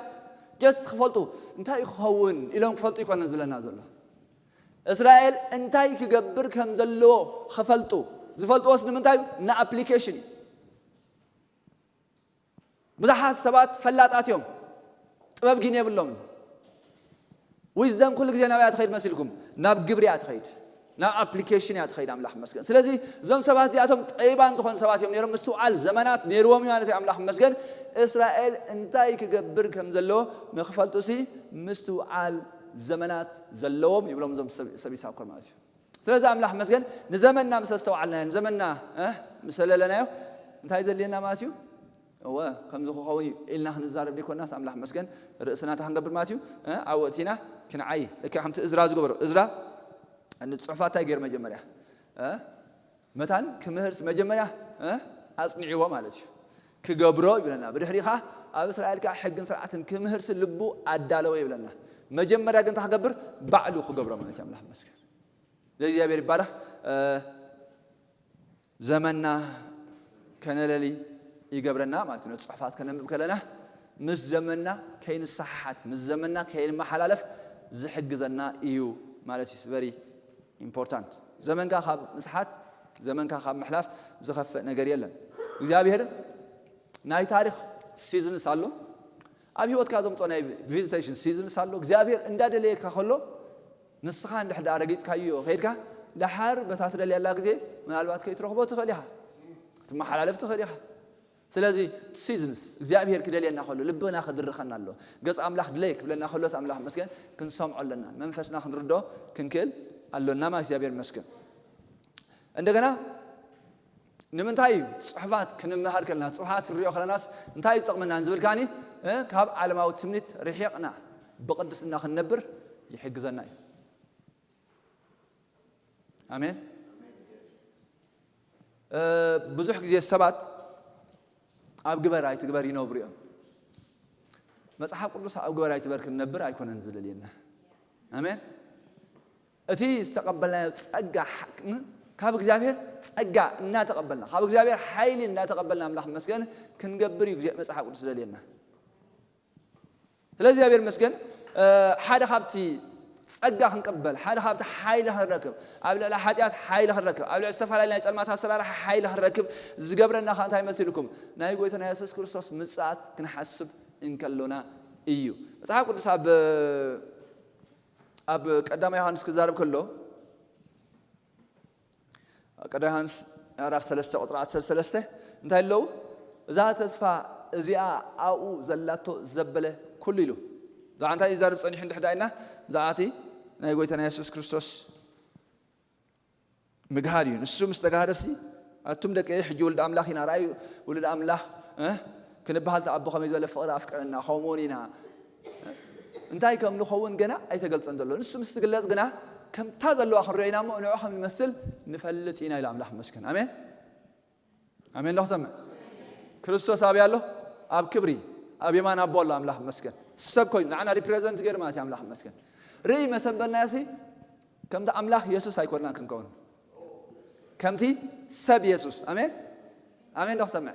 ጀስት ክፈልጡ፣ እንታይ እዩ ክኸውን ኢሎም ክፈልጡ ይኮነን ዝብለና ዘሎ። እስራኤል እንታይ ክገብር ከም ዘለዎ ክፈልጡ፣ ዝፈልጥዎስ ንምንታይ እዩ? ንኣፕሊኬሽን እዩ። ብዙሓት ሰባት ፈላጣት እዮም፣ ጥበብ ግን የብሎምን። ዊዝደም ኩሉ ግዜ ናብያ ትኸይድ መሲልኩም? ናብ ግብሪ እያ ትኸይድ፣ ናብ ኣፕሊኬሽን እያ ትኸይድ። ኣምላኽ ይመስገን። ስለዚ እዞም ሰባት እዚኣቶም ጠቢባን ዝኾኑ ሰባት እዮም ነይሮም፣ ምስትውዓል ዘመናት ነይርዎም እዩ ማለት እዩ። ኣምላኽ ይመስገን። እስራኤል እንታይ ክገብር ከም ዘለዎ ንክፈልጡሲ ምስትውዓል ዘመናት ዘለዎም ይብሎም እዞም ሰብ፣ ሰብ ይሳኮር ማለት እዩ። ስለዚ ኣምላኽ መስገን ንዘመንና ምስ ኣስተውዓልናዮ፣ ንዘመንና፣ እ፣ ምስ ኣለለናዮ እንታይ ዘድልየና ማለት እዩ? እወ፣ ከምዚ ክኸውን እዩ ኢልና ክንዛረብ ዘይኮናስ ኣምላኽ መስገን ርእስና እንታይ ክንገብር ማለት እዩ? እ፣ ኣብኡ እቲና ክንዓይ። ልክዕ ከምቲ እዝራ ዝገበሮ። እዝራ ንጽሑፋት እንታይ ገይሩ መጀመርያ? እ፣ መታን ክምህርስ መጀመርያ፣ እ፣ ኣጽኒዕዎ ማለት እዩ። ክገብሮ ይብለና። ብድሕሪ ኸዓ ኣብ እስራኤል ከኣ ሕግን ስርዓትን ክምህርሲ ልቡ ኣዳለወ ይብለና። መጀመርያ ግን እንታይ ክገብር? ባዕሉ ክገብሮ ማለት እዩ። ኣምላኽ ይመስገን። ለእግዚኣብሔር ይባረኽ። ዘመንና ከነለሊ ይገብረና ማለት እዩ። ጽሑፋት ከነንብብ ከለና ምስ ዘመንና ከይንሰሓሓት፣ ምስ ዘመንና ከይንመሓላለፍ ዝሕግዘና እዩ ማለት እዩ። Very important። ዘመንካ ካብ ምስሓት፣ ዘመንካ ካብ ምሕላፍ ዝኸፍእ ነገር የለን። እግዚኣብሔር ናይ ታሪኽ ሲዝንስ ኣሎ። ኣብ ህይወትካ ዘምጾ ናይ ቪዚቴሽን ሲዝንስ ኣሎ። እግዚኣብሔር እንዳደለየካ ከሎ ንስኻ እንድሕር ደኣ ረጊጽካዮ ከይድካ፣ ደሓር በታ ትደልየላ ግዜ ምናልባት ከይትረኽቦ ትኽእል ኢኻ። ክትመሓላለፍ ትኽእል ኢኻ። ስለዚ ሲዝንስ እግዚኣብሔር ክደልየና ከሎ፣ ልብና ክድርኸና ኣሎ። ገጽ ኣምላኽ ድለይ ክብለና ከሎስ ኣምላኽ መስገን ክንሰምዖ ኣለና። መንፈስና ክንርዶ ክንክእል ኣሎና ማለት እግዚኣብሔር መስገን። እንደገና ንምንታይ እዩ ጽሑፋት ክንመሃር ከለና፣ ጽሑፋት ክንሪኦ ከለናስ እንታይ እዩ ዝጠቕመና እንዝብል ከኣኒ፣ እ፣ ካብ ዓለማዊ ትምኒት ርሒቕና ብቕድስና ክንነብር ይሕግዘና እዩ። ኣሜን። እ፣ ብዙሕ ግዜ ሰባት ኣብ ግበር ኣይትግበር ይነብሩ እዮም። መጽሓፍ ቅዱስ ኣብ ግበር ኣይትግበር ክንነብር ኣይኮነን ዝደልየና። ኣሜን። እቲ ዝተቐበልናዮ ጸጋ፣ ካብ እግዚኣብሔር ጸጋ እናተቐበልና፣ ካብ እግዚኣብሔር ሓይሊ እናተቐበልና፣ ኣምላኽ መስገን ክንገብር እዩ ግዜ መጽሓፍ ቅዱስ ዝደልየና። ስለዚ እግዚኣብሔር መስገን፣ እ፣ ሓደ ካብቲ ጸጋ ክንቀበል፣ ሓደ ካብቲ ሓይሊ ክንረክብ፣ ኣብ ልዕሊ ሓጢኣት ሓይሊ ክንረክብ፣ ኣብ ልዕሊ ዝተፈላለዩ ናይ ጸልማት ኣሰራርሓ ሓይሊ ክንረክብ ዝገብረና ከኣ እንታይ መሲልኩም? ናይ ጎይታና የሱስ ክርስቶስ ምጽኣት ክንሓስብ እንከሎና እዩ። መጽሓፍ ቅዱስ ኣብ፣ ኣብ ቀዳማይ ዮሃንስ ክዛረብ ከሎ፣ ቀዳማይ ዮሃንስ ምዕራፍ ሰለስተ ቁጽሪ ዓሰርተ ሰለስተ እንታይ ኣለዉ? እዛ ተስፋ እዚኣ ኣብኡ ዘላቶ ዘበለ ኩሉ ኢሉ። ብዛዕባ እንታይ እዩ ዝዛረብ ጸኒሑ እንድሕር ደኣ ኢልና፣ ብዛዕባ እቲ ናይ ጎይታና የሱስ ክርስቶስ ምግሃድ እዩ። ንሱ ምስ ተጋህደሲ፣ ኣቱም ደቀይ፣ ሕጂ ውሉድ ኣምላኽ ኢና፣ ርኣዩ፣ ውሉድ ኣምላኽ፣ እ፣ ክንበሃል፣ እቲ ኣቦ ከመይ ዝበለ ፍቕሪ ኣፍቀረና፣ ከምኡ እውን ኢና። እንታይ ከም ንኸውን ገና ኣይተገልጸን ዘሎ። ንሱ ምስ ትግለጽ ግና፣ ከምታ ዘለዋ ክንርእዮ ኢና እሞ፣ ንዕኡ ከም ንመስል ንፈልጥ ኢና ኢሉ ኣምላኽ ይመስገን። ኣሜን። ኣሜን ዶ ክሰምዕ? ክርስቶስ ኣበይ ኣሎ? ኣብ ክብሪ፣ ኣብ የማን ኣቦ ኣሎ ኣምላኽ ይመስገን። ሰብ ኮይኑ ንዓና ሪፕሬዘንት ገይሩ ማለት እዩ ኣምላኽ ይመስገን። ርኢ መሰንበድናዮሲ ከምቲ ኣምላኽ የሱስ ኣይኮንናን ክንከውን። ከምቲ ሰብ የሱስ። ኣሜን። ኣሜን ዶ ክሰምዕ?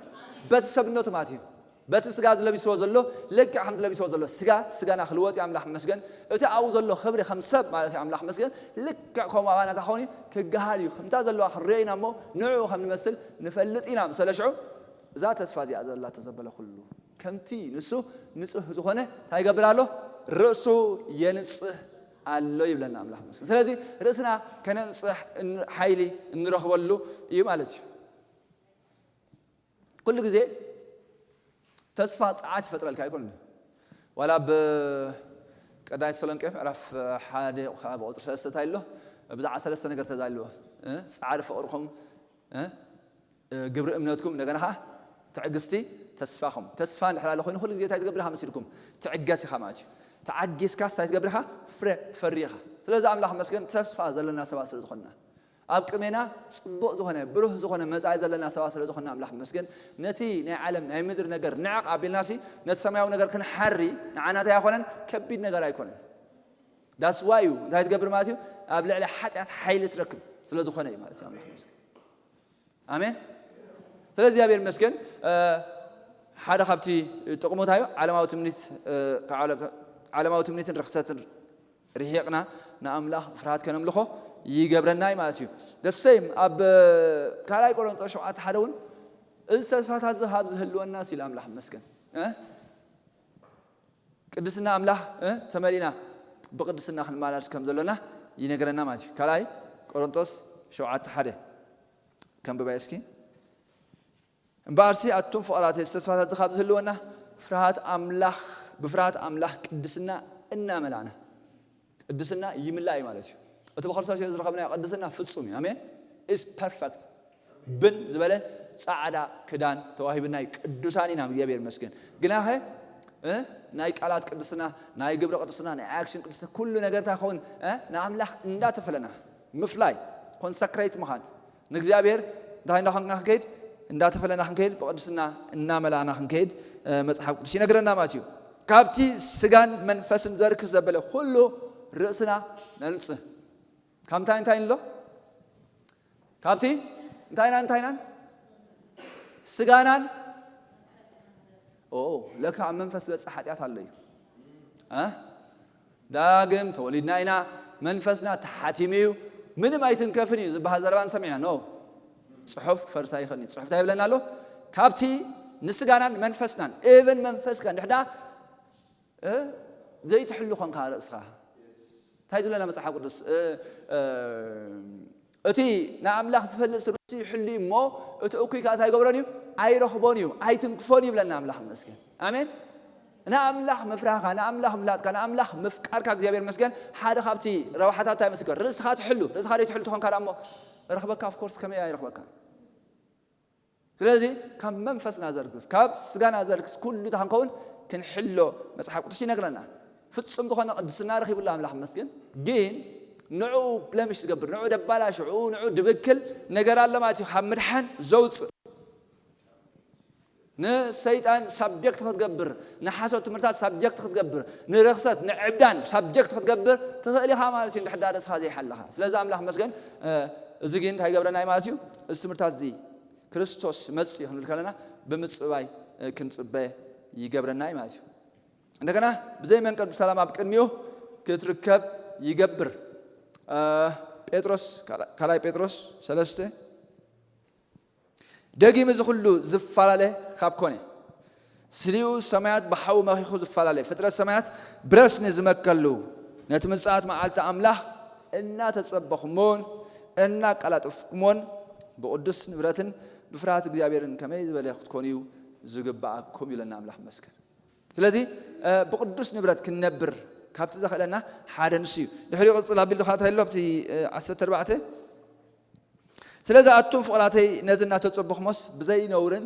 በቲ ሰብነቱ ማለት እዩ። በቲ ስጋ ዝለቢስዎ ዘሎ ልክዕ ከምቲ ለቢስዎ ዘሎ ስጋ፣ ስጋና ክልወጥ እዩ ኣምላኽ ይመስገን። እቲ ኣብኡ ዘሎ ክብሪ ከም ሰብ ማለት እዩ ኣምላኽ ይመስገን። ልክዕ ከምኡ ኣባና እንታይ ክኸውን እዩ? ክገሃል እዩ። ከምታ ዘለዋ ክንርእዮ ኢና እሞ ንዕኡ ከም ንመስል ንፈልጥ ኢና። ምሰለ ሽዑ እዛ ተስፋ እዚኣ ዘላቶ ዘበለ ኩሉ ከምቲ ንሱ ንጹህ ዝኾነ እንታይ ይገብር ኣሎ? ርእሱ የንጽህ ኣሎ ይብለና ኣምላኽ ይመስገን። ስለዚ ርእስና ከነንጽህ እን-፣ ሓይሊ እንረኽበሉ እዩ ማለት እዩ። ኩሉ ግዜ ተስፋ ጸዓት ይፈጥረልካ ኣይኮን? ዋላ ኣብ ቀዳማይ ተሰሎንቄ ምዕራፍ ሓደ ካብ ቁጽሪ ሰለስተ እንታይ ኣሎ? ብዛዕባ ሰለስተ ነገር ተዛልዎ። እ? ጻዕሪ ፍቕርኹም፣ እ? እ፣ ግብሪ እምነትኩም፣ እንደገና ኸዓ ትዕግስቲ ተስፋኹም። ተስፋ እንድሕር ኣሎ ኮይኑ ኩሉ ግዜ እንታይ ትገብር ኢኻ መሲልኩም? ትዕገስ ኢኻ ማለት እዩ። ተዓጊስካስ እንታይ ትገብር ኢኻ? ፍረ ትፈሪ ኢኻ። ስለዚ ኣምላኽ መስገን ተስፋ ዘለና ሰባት ስለ ዝኾንና። ኣብ ቅድሜና ጽቡቕ ዝኾነ፣ ብሩህ ዝኾነ መጻኢ ዘለና ሰባት ስለ ዝኾንና ኣምላኽ መስገን። ነቲ ናይ ዓለም፣ ናይ ምድሪ ነገር ንዕቕ ኣቢልናሲ፣ ነቲ ሰማያዊ ነገር ክንሓሪ ንዓና እንታይ ኣይኮነን? ከቢድ ነገር ኣይኮነን። That's why እዩ እንታይ ትገብር ማለት እዩ? ኣብ ልዕሊ ሓጢኣት ሓይሊ ትረክብ ስለ ዝኾነ እዩ ማለት እዩ። ኣምላኽ መስገን። ኣሜን። ስለዚ እግዚኣብሔር ይመስገን። እ፣ ሓደ ካብቲ ጥቕሙ እንታይ እዩ? ዓለማዊ ትምኒት፣ እ፣ ካብ ዓለ-፣ ዓለማዊ ትምኒትን ርኽሰትን ርሒቕና ንኣምላኽ ብፍርሃት ከነምልኾ ይገብረና እዩ ማለት እዩ። The same ኣብ ካልኣይ ቆሮንቶስ ሸውዓተ ሓደ እውን እዚ ተስፋታት እዚ ካብ ዝህልወና ሲል ኣምላኽ ይመስገን። እ? ቅድስና ኣምላኽ፣ እ፣ ተመሊእና ብቅድስና ክንመላለስ ከም ዘሎና ይነግረና ማለት እዩ። ካልኣይ ቆሮንቶስ ሸውዓተ ሓደ ከንብባይ እስኪ። እምበኣርሲ ኣቱም ፍቕራተይ፣ እዚ ተስፋታት እዚ ካብ ዝህልወና ፍርሃት ኣምላኽ፣ ብፍርሃት ኣምላኽ ቅድስና እናመላእና። ቅድስና ይምላእ እዩ ማለት እዩ። እቲ ብክርስቶስ የሱስ ዝረኸብናዮ ቅድስና ፍጹም እዩ። ኣሜን። Is perfect። ብን ዝበለ ጻዕዳ ክዳን ተዋሂብና እዩ። ቅዱሳን ኢና፣ እግዚኣብሔር ይመስገን። ግናኸ፣ እ፣ ናይ ቃላት ቅድስና፣ ናይ ግብሪ ቅድስና፣ ናይ ኣክሽን ቅድስና፣ ኩሉ ነገር እንታይ ክኸውን፣ እ፣ ንኣምላኽ እንዳተፈለና ምፍላይ፣ ኮንሰክሬት ምዃን፣ ንእግዚኣብሔር እንታይ እንዳኾንና ክንከይድ፣ እንዳተፈለና ክንከይድ፣ ብቅድስና እናመላእና ክንከይድ፣ እ፣ መጽሓፍ ቅዱስ ይነግረና ማለት እዩ። ካብቲ ስጋን መንፈስን ዘርክስ ዘበለ ኩሉ ርእስና ነንጽህ። ካብ እንታይ እንታይ ንሎ? ካብቲ እንታይናን እንታይናን? ስጋናን። ኦ፣ ለካ ኣብ መንፈስ ዝበጽሕ ሓጢኣት ኣሎ እዩ። እ? ዳግም ተወሊድና ኢና፣ መንፈስና ተሓቲሙ እዩ፣ ምንም ኣይትንከፍን እዩ ዝበሃል ዘረባ ንሰሚዕና። ኖ፣ ጽሑፍ ክፈርስ ኣይኽእልን እዩ። ጽሑፍ እንታይ ይብለና ኣሎ? ካብቲ ንስጋናን መንፈስናን፣ እብን መንፈስካ እንድሕዳ እ? ዘይትሕሉ ኾንካ ርእስኻ። እንታይ ዝብለና መጽሓፍ ቅዱስ? እ፣ እ፣ እቲ ንኣምላኽ ዝፈልጥ ሰብ ርእሱ ይሕሉ እዩ እሞ፣ እቲ እኩይ ከኣ እንታይ ይገብሮን እዩ? ኣይረኽቦን እዩ፣ ኣይትንክፎን እዩ ይብለና ኣምላኽ ይመስገን። ኣሜን። ንኣምላኽ ምፍራህካ፣ ንኣምላኽ ምፍላጥካ፣ ንኣምላኽ ምፍቃርካ እግዚኣብሔር ይመስገን ሓደ ካብቲ ረብሓታት እንታይ ይመስገን? ርእስኻ ትሕሉ። ርእስኻ ዘይትሕሉ ተኾንካ ደኣ እሞ ረኽበካ፣ of course፣ ከመይ ኣይረኽበካ? ስለዚ ካብ መንፈስና ዘርክስ፣ ካብ ስጋና ዘርክስ ኩሉ እታ ክንከውን ክንሕሎ መጽሓፍ ቅዱስ ይነግረና። ፍጹም ዝኾነ ቅድስና ረኺቡላ ኣምላኽ መስገን። ግን ንዕኡ ብለምሽ ዝገብር፣ ንዕኡ ደባላሽዑ፣ ንዕኡ ድብክል ነገር ኣሎ ማለት እዩ። ካብ ምድሓን ዘውጽእ፣ ንሰይጣን ሳብጀክት ክትገብር፣ ንሓሶት ትምህርታት ሳብጀክት ክትገብር፣ ንረኽሰት ንዕብዳን ሳብጀክት ክትገብር ትኽእል ኢኻ ማለት እዩ። እንድሕር ዳ ርእስኻ ዘይሓለኻ። ስለዚ ኣምላኽ መስገን። እ፣ እዚ ግን እንታይ ይገብረና እዩ ማለት እዩ? እዚ ትምህርታት እዚ ክርስቶስ መጽእ ክንብል ከለና ብምጽባይ፣ እ፣ ክንጽበ ይገብረና እዩ ማለት እዩ። እንደገና ብዘይ መንቀድ ብሰላም ኣብ ቅድሚኡ ክትርከብ ይገብር። እ፣ ጴጥሮስ፣ ካልኣይ ጴጥሮስ ሰለስተ፣ ደጊም እዚ ኩሉ ዝፈላለ ካብ ኮነ፣ ስሊኡ ሰማያት ብሓዊ መኺኹ ዝፈላለ፣ ፍጥረት ሰማያት ብረስኒ ዝመከሉ፣ ነቲ ምጽኣት መዓልቲ ኣምላኽ እናተጸበኹሞን እናቀላጠፍኩሞን ብቕዱስ ንብረትን ብፍርሃት እግዚኣብሔርን ከመይ ዝበለ ክትኮኑ እዩ ዝግብኣኩም ይብለና ኣምላኽ መስገን። ስለዚ፣ እ፣ ብቕዱስ ንብረት ክንነብር ካብቲ ዘኽእለና ሓደ ንሱ እዩ። ድሕሪኡ ቅጽል ኣቢሉ ኸዓ እንታይ ኣሎ ኣብቲ፣ እ፣ ዓሰርተ ኣርባዕተ? ስለዚ ኣቱም ፍቕራተይ ነዚ እናተጸበኹሞስ ብዘይ ነውርን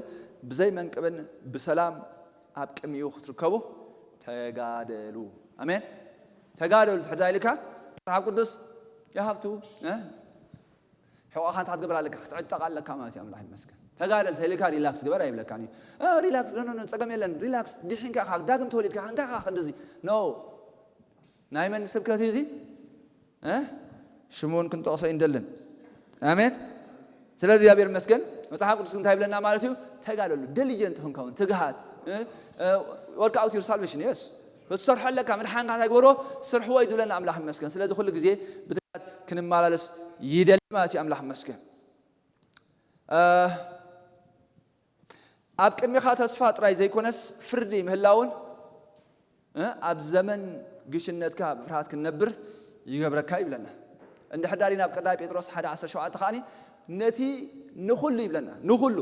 ብዘይ መንቅብን ብሰላም ኣብ ቅድሚኡ ክትርከቡ ተጋደሉ። ኣሜን። ተጋደሉ ትሕዳ ኢልካ መጽሓፍ ቅዱስ you have to፣ እ? ሕቖኻ እንታይ ክትገብር ኣለካ? ክትዕጠቕ ኣለካ ማለት እዩ። ኣምላኽ ይመስገን። ተጋደል ተይልካ ሪላክስ ግበር ኣይብለካን እዩ። እ፣ ሪላክስ፣ ኖ፣ ኖ፣ ኖ፣ ጸገም የለን። ሪላክስ፣ ዲሒንካ ኢኻ፣ ዳግም ተወሊድካ፣ እንታይ ኢኻ ክንድዚ? ኖ። ናይ መን ስብከት እዩ እዚ? እ? ሽሙ እውን ክንጠቕሶ ኣይንደልን። ኣሜን። ስለዚ እግዚኣብሔር ይመስገን። መጽሓፍ ቅዱስ እንታይ ይብለና ማለት እዩ? ተጋደሉ፣ ዲሊጀንት ክንከውን፣ ትግሃት፣ እ? እ፣ work out your salvation፣ የስ። ክትሰርሖ ኣለካ፣ ምድሓንካ እንታይ ግበሮ? ስርሕዎ እዩ ዝብለና ኣምላኽ ይመስገን። ስለዚ ኩሉ ግዜ ብትግሃት ክንመላለስ ይደሊ ማለት እዩ። ኣምላኽ ይመስገን። እ፣ ኣብ ቅድሚኻ ተስፋ ጥራይ ዘይኮነስ ፍርዲ ምህላውን፣ እ፣ ኣብ ዘመን ግሽነትካ ብፍርሃት ክንነብር ይገብረካ ይብለና። እንድሕር ዳሪና ኣብ ቀዳማይ ጴጥሮስ ሓደ ዓሰርተ ሸውዓተ ከዓኒ ነቲ ንኹሉ ይብለና፣ ንኹሉ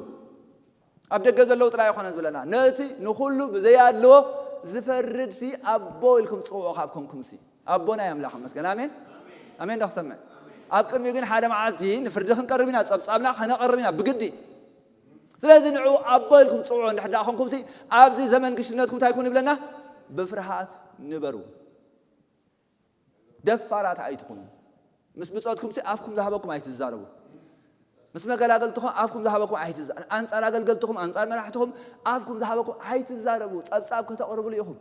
ኣብ ደገ ዘለዉ ጥራይ ኣይኮነን ዝብለና፣ ነቲ ንኹሉ ብዘይ ኣድልዎ ዝፈርድሲ ኣቦ ኢልኩም ጽውዖ ካብ ኮንኩምሲ። ኣቦና እዩ ኣምላኽ ይመስገን። ኣሜን። ኣሜን ዶ ክሰምዕ? ኣብ ቅድሚኡ ግን ሓደ መዓልቲ ንፍርዲ ክንቀርብ ኢና፣ ጸብጻብና ከነቐርብ ኢና ብግዲ። ስለዚ ንዑ ኣቦ ኢልኩም ጽውዑ እንድሕር ደኣ ኮንኩምሲ፣ ኣብዚ ዘመን ግሽነትኩም እንታይ ኩኑ ይብለና? ብፍርሃት ንበሩ። ደፋራት ኣይትኹኑ። ምስ ብጾትኩምሲ ኣፍኩም ዝሃበኩም ኣይትዛረቡ። ምስ መገላገልትኹም ኣፍኩም ዝሃበኩም ኣይትዛ-፣ ኣንጻር ኣገልገልትኹም፣ ኣንጻር መራሕትኹም ኣፍኩም ዝሃበኩም ኣይትዛረቡ። ጸብጻብ ከተቕርብሉ ኢኹም።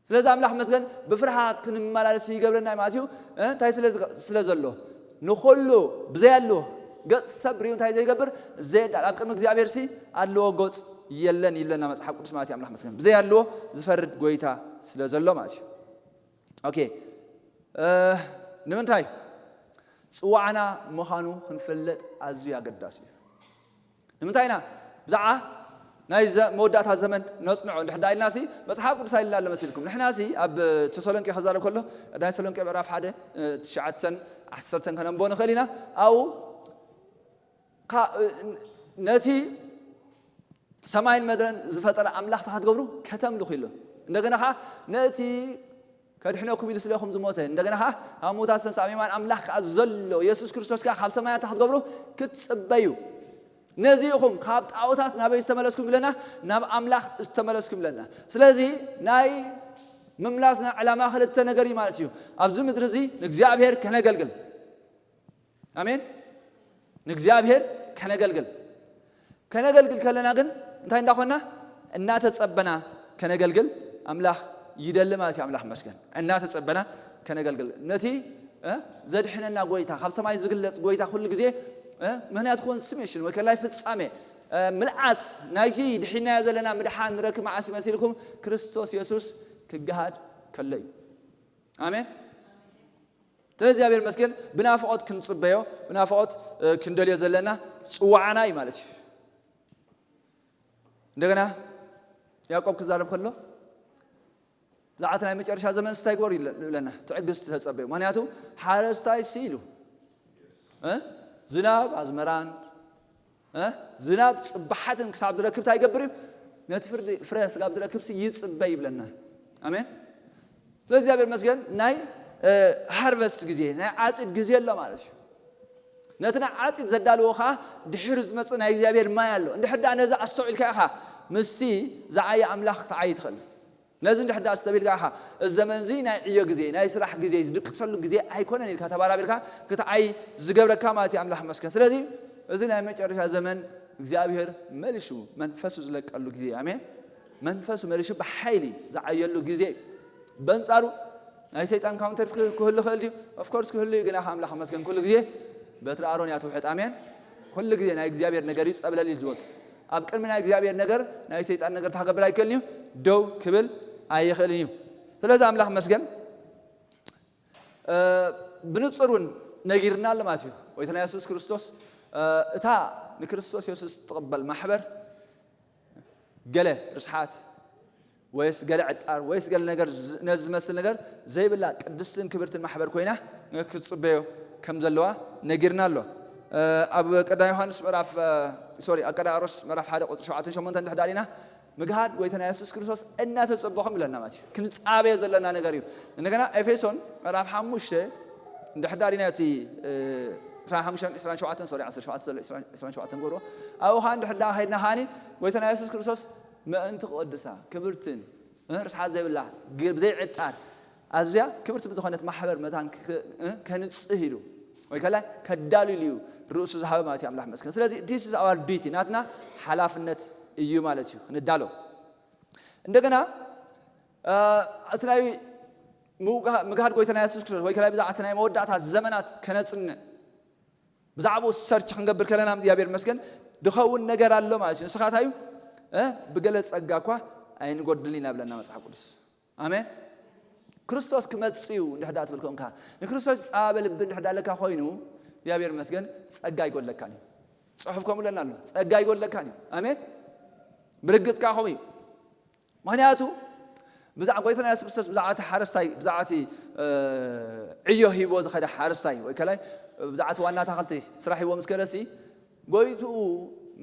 ስለዚ ኣምላኽ መስገን ብፍርሃት ክንመላለስ ይገብረና እዩ ማለት እዩ። እ፣ እንታይ ስለ ዝገ-፣ ስለ ዘሎ ንኹሉ ብዘይ ኣልዎ ገጽ ሰብ ሪኡ እንታይ ዘይገብር? ዘየዳል። ኣብ ቅድሚ እግዚኣብሔር ሲ ኣልዎ ገጽ የለን ይብለና መጽሓፍ ቅዱስ ማለት እዩ። ኣምላኽ መስገን ብዘይ ኣልዎ ዝፈርድ ጎይታ ስለ ዘሎ ማለት እዩ። ኦኬ፣ እ፣ ንምንታይ? ጽዋዕና ምዃኑ ክንፈልጥ ኣዝዩ ኣገዳሲ እዩ። ንምንታይ ኢና ብዛዕባ ናይ ዘ-፣ መወዳእታ ዘመን ነጽንዖ እንድሕር ዳ ኢልናሲ፣ መጽሓፍ ቅዱስ ኣይልና ኣሎ መሲልኩም። ንሕናሲ ኣብ ተሰሎንቄ ክዛረብ ከሎ፣ ናይ ተሰሎንቄ ምዕራፍ ሓደ፣ እ፣ ትሽዓተን ዓሰርተን ከነንብቦ ንኽእል ኢና። ኣብኡ፣ ካ-፣ እ፣ ነቲ ሰማይን መድረን ዝፈጠረ ኣምላኽ እንታይ ክትገብሩ? ከተምልኹ ኢሉ። እንደገና ኸዓ ነቲ ከድሕነኩም ኢሉ ስለኹም ዝሞተ፣ እንደገና ኸዓ ካብ ምዉታት ዝተንስኣ ኣብ የማን ኣምላኽ ከኣ ዘሎ የሱስ ክርስቶስ ከኣ ካብ ሰማያት እንታይ ክትገብሩ? ክትጽበዩ። ነዚ ኢኹም ካብ ጣዖታት ናበይ ዝተመለስኩም ኢለና? ናብ ኣምላኽ ዝተመለስኩም ኢለና። ስለዚ ናይ ምምላስና ዕላማ ክልተ ነገር እዩ ማለት እዩ። ኣብዚ ምድሪ እዚ ንእግዚኣብሔር ከነገልግል። ኣሜን። ንእግዚኣብሔር ከነገልግል፣ ከነገልግል ከለና ግን እንታይ እንዳኾና? እናተጸበና ከነገልግል ኣምላኽ ይደሊ ማለት እዩ። ኣምላኽ መስገን እናተጸበና ከነገልግል ነቲ እ፣ ዘድሕነና ጎይታ፣ ካብ ሰማይ ዝግለጽ ጎይታ ኩሉ ግዜ እ፣ ምክንያቱ ኮንስሜሽን ወይ ከላይ ፍጻሜ እ፣ ምልዓት ናይቲ ድሒናዮ ዘለና ምድሓን ንረክብ መዓስ ይመሲልኩም? ክርስቶስ የሱስ ክገሃድ ከሎ እዩ። ኣሜን። ስለ እግዚኣብሔር መስገን ብናፍቆት ክንጽበዮ፣ ብናፍቆት እ፣ ክንደልዮ ዘለና ጽዋዓና እዩ ማለት እዩ። እንደገና ያዕቆብ ክዛረብ ከሎ ብዛዕባ ናይ መጨረሻ ዘመን እንታይ ግበሩ ይለ- ይብለና? ትዕግስቲ ተጸበዩ። ምክንያቱ ሓረስታይ ሲ ኢሉ እ? ዝናብ ኣዝመራን እ? ዝናብ ጽባሓትን ክሳብ ዝረክብ እንታይ ይገብር እዩ? ነቲ ፍርዲ ፍረ ስጋብ ዝረክብ ሲ ይጽበ ይብለና። ኣሜን። ስለዚ እግዚኣብሔር መስገን ናይ ሃርቨስት ግዜ ናይ ዓጺድ ግዜ ኣሎ ማለት እዩ። ነቲ ናይ ዓጺድ ዘዳልዎ ከዓ ድሕሪ ዝመጽእ ናይ እግዚኣብሔር ማይ ኣሎ። እንድሕር ደኣ ነዚ ኣስተውዒልካ ኢኻ ምስቲ ዝዓየ ኣምላኽ ክትዓይ ትኽእል። ነዚ እንድሕር ደኣ ኣስተብሂልካ ኢኻ እዚ ዘመን እዚ ናይ ዕዮ ግዜ ናይ ስራሕ ግዜ ዝድቅሰሉ ግዜ ኣይኮነን ኢልካ ተባራቢርካ ክትዓይ ዝገብረካ ማለት እዩ ኣምላኽ መስገን። ስለዚ እዚ ናይ መጨረሻ ዘመን እግዚኣብሔር መሊሹ መንፈሱ ዝለቀሉ ግዜ ኣሜን። መንፈሱ መሊሹ ብሓይሊ ዝዓየሉ ግዜ እዩ። በንጻሩ ናይ ሰይጣን ካውንተር ክህ- ክህሉ ክእል ድዩ? ኦፍኮርስ ክህሉ እዩ። ግና ኣምላኽ መስገን ኩሉ ግዜ በትሪ ኣሮን እያ ትውሕጥ። ኣሜን። ኩሉ ግዜ ናይ እግዚኣብሔር ነገር እዩ ጸብለል ኢሉ ዝወጽእ። ኣብ ቅድሚ ናይ እግዚኣብሔር ነገር ናይ ሰይጣን ነገር ታገብር ኣይክእልን እዩ፣ ደው ክብል ኣይኽእልን እዩ። ስለዚ ኣምላኽ መስገን እ፣ ብንጹር እውን ነጊርና ኣሎ ማለት እዩ። ጎይታና የሱስ ክርስቶስ እ፣ እታ ንክርስቶስ የሱስ ትቕበል ማሕበር ገለ ርስሓት ወይስ ገለ ዕጣር ወይስ ገለ ነገር ዝ- ነዚ ዝመስል ነገር ዘይብላ ቅድስትን ክብርትን ማሕበር ኮይና ክትጽበዮ ከም ዘለዋ ነጊርና ኣሎ። እ፣ ኣብ ቀዳማይ ዮሃንስ ምዕራፍ እ፣ ሶሪ ኣብ ቀዳማይ ቆሮንቶስ ምዕራፍ ሓደ ቁጽሪ ሸውዓተን ሸሞንተን እንድሕር ዳሪና ምግሃድ ጎይታና የሱስ ክርስቶስ እናተጸበኹም ይብለና ማለት እዩ። ክንጻበዮ ዘለና ነገር እዩ። እንደገና ኤፌሶን ምዕራፍ ሓሙሽተ እንድሕር ዳሪና እቲ እ፣ ዕስራን ሓሙሽተን ዕስራን ሸውዓተን ሶሪ ዓሰርተ ሸውዓተ ዘሎ ዕስራን ዕስራን ሸውዓተን ጎሮ ኣብኡ ኸዓ እንድሕር ዳ ኸይድና ኸዓኒ ጎይታና የሱስ ክርስቶስ ምእንቲ ክቕድሳ ክብርትን እ፣ ርስሓት ዘይብላ ግ- ብዘይዕጣር ኣዝያ ክብርቲ ብዝኾነት ማሕበር መታን ክ- እ፣ ከንጽህ ኢሉ ወይ ከላይ ከዳሉ ኢሉ እዩ ርእሱ ዝሃበ ማለት እዩ ኣምላኽ መስገን። ስለዚ this is our duty ናትና ሓላፍነት እዩ ማለት እዩ ክንዳሎ። እንደገና እ፣ እቲ ናይ ምውጋ- ምግሃድ ጎይታና የሱስ ክርስቶስ ወይ ከላይ ብዛዕባ እቲ ናይ መወዳእታ ዘመናት ከነጽንዕ ብዛዕባኡ ሰርች ክንገብር ከለና እግዚኣብሔር መስገን ድኸውን ነገር ኣሎ ማለት እዩ። ንስኻ እንታይ እዩ እ፣ ብገለ ጸጋ እኳ ኣይንጎድልን ኢና ብለና መጽሓፍ ቅዱስ። ኣሜን። ክርስቶስ ክመጽእ እዩ እንድሕዳ ትብል ኮንካ ንክርስቶስ ዝጸባበ ልቢ እንድሕዳ ኣለካ ኮይኑ እግዚኣብሔር መስገን ጸጋ ኣይጎድለካን እዩ። ጽሑፍ ከምኡ ለና ኣሎ። ጸጋ ኣይጎድለካን እዩ። ኣሜን። ብርግጽ ከዓ ከምኡ እዩ። ምክንያቱ ብዛዕ ጎይታና የሱስ ክርስቶስ ብዛዕባ እቲ ሓረስታይ ብዛዕባ እቲ እ፣ ዕዮ ሂቦ ዝኸደ ሓረስታይ ወይ ከላይ ብዛዕባ እቲ ዋና ኣታኽልቲ ስራሕ ሂቦ ምስ ከደሲ ጎይትኡ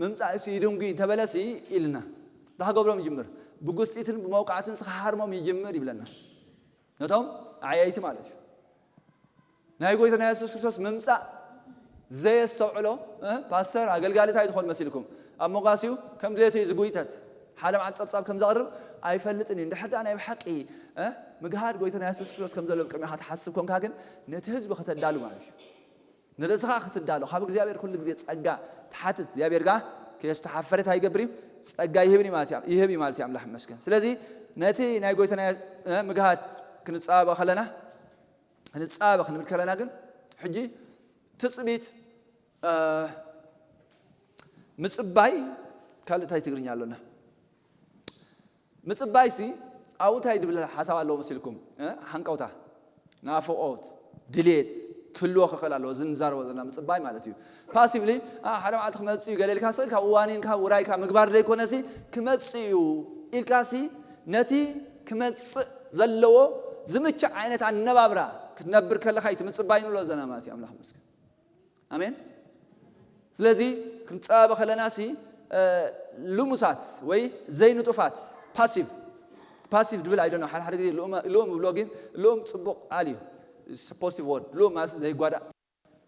ምምጻእ ሲ ይድንጉ ተበለሲ ኢልና ዳክገብሮም ይጅምር ብጉስጢትን ብመውቃዕትን ስኻሃርሞም ይጅምር ይብለና ነቶም ዓየይቲ ማለት እዩ። ናይ ጎይታና የሱስ ክርስቶስ ምምጻእ ዘየስተውዕሎ እ፣ ፓስተር ኣገልጋሊ እንታይ ዝኾን መሲልኩም ኣብ ሞጋሲኡ ከም ድሌቱ እዩ ዝጉይተት ሓደ መዓል ጸብጻብ ከም ዘቕርብ ኣይፈልጥን እዩ። እንድሕር ደኣ ናይ ብሓቂ እ፣ ምግሃድ ጎይታና የሱስ ክርስቶስ ከም ዘሎ ቅድሚኻ ትሓስብ ኮንካ ግን ነቲ ህዝቢ ከተዳሉ ማለት እዩ። ንርእስኻ ክትዳሎ ካብ እግዚኣብሔር ኩሉ ግዜ ጸጋ ትሓትት እግዚኣብሔር ጋር ከየስተሓፈረት ኣይገብር እዩ። ጸጋ ይህብን እዩ ማለት እዩ፣ ይህብ እዩ ማለት እዩ ኣምላኽ ይመስገን። ስለዚ ነቲ ናይ ጎይታና እ፣ ምግሃድ ክንጸባበ ከለና ክንጻበ ክንብል ከለና ግን ሕጂ ትጽቢት እ፣ ምጽባይ ካልእ እንታይ ትግርኛ ኣሎና? ምጽባይ ሲ ኣብኡ እንታይ ድብል ሓሳብ ኣለዎ መሲልኩም? እ፣ ሓንቀውታ፣ ናፍቆት፣ ድሌት ክህልዎ ክኽእል ኣለዎ። እዚ ንዛረቦ ዘለና ምጽባይ ማለት እዩ። ፓሲቭሊ ሓደ መዓልቲ ክመጽእ እዩ ገለ ኢልካ ስእል ካብ እዋኒን ካብ ውራይካ ምግባር ዘይኮነሲ ክመጽእ እዩ ኢልካሲ ነቲ ክመጽእ ዘለዎ ዝምችእ ዓይነት ኣነባብራ ክትነብር ከለኻ እዩ እቲ ምጽባይ ንብሎ ዘለና ማለት እዩ። ኣምላኽ መስገን። ኣሜን። ስለዚ ክንጸባበ ከለና ሲ እ፣ ልሙሳት ወይ ዘይንጡፋት ፓሲቭ ፓሲቭ ድብል ኣይደኖ ሓደ ሓደ ግዜ ልኡም ልኡም ብሎ ግን ልኡም ጽቡቕ ቃል እዩ። ፖዚቲቭ ወርድ ልኡም ማለት ዘይጓዳእ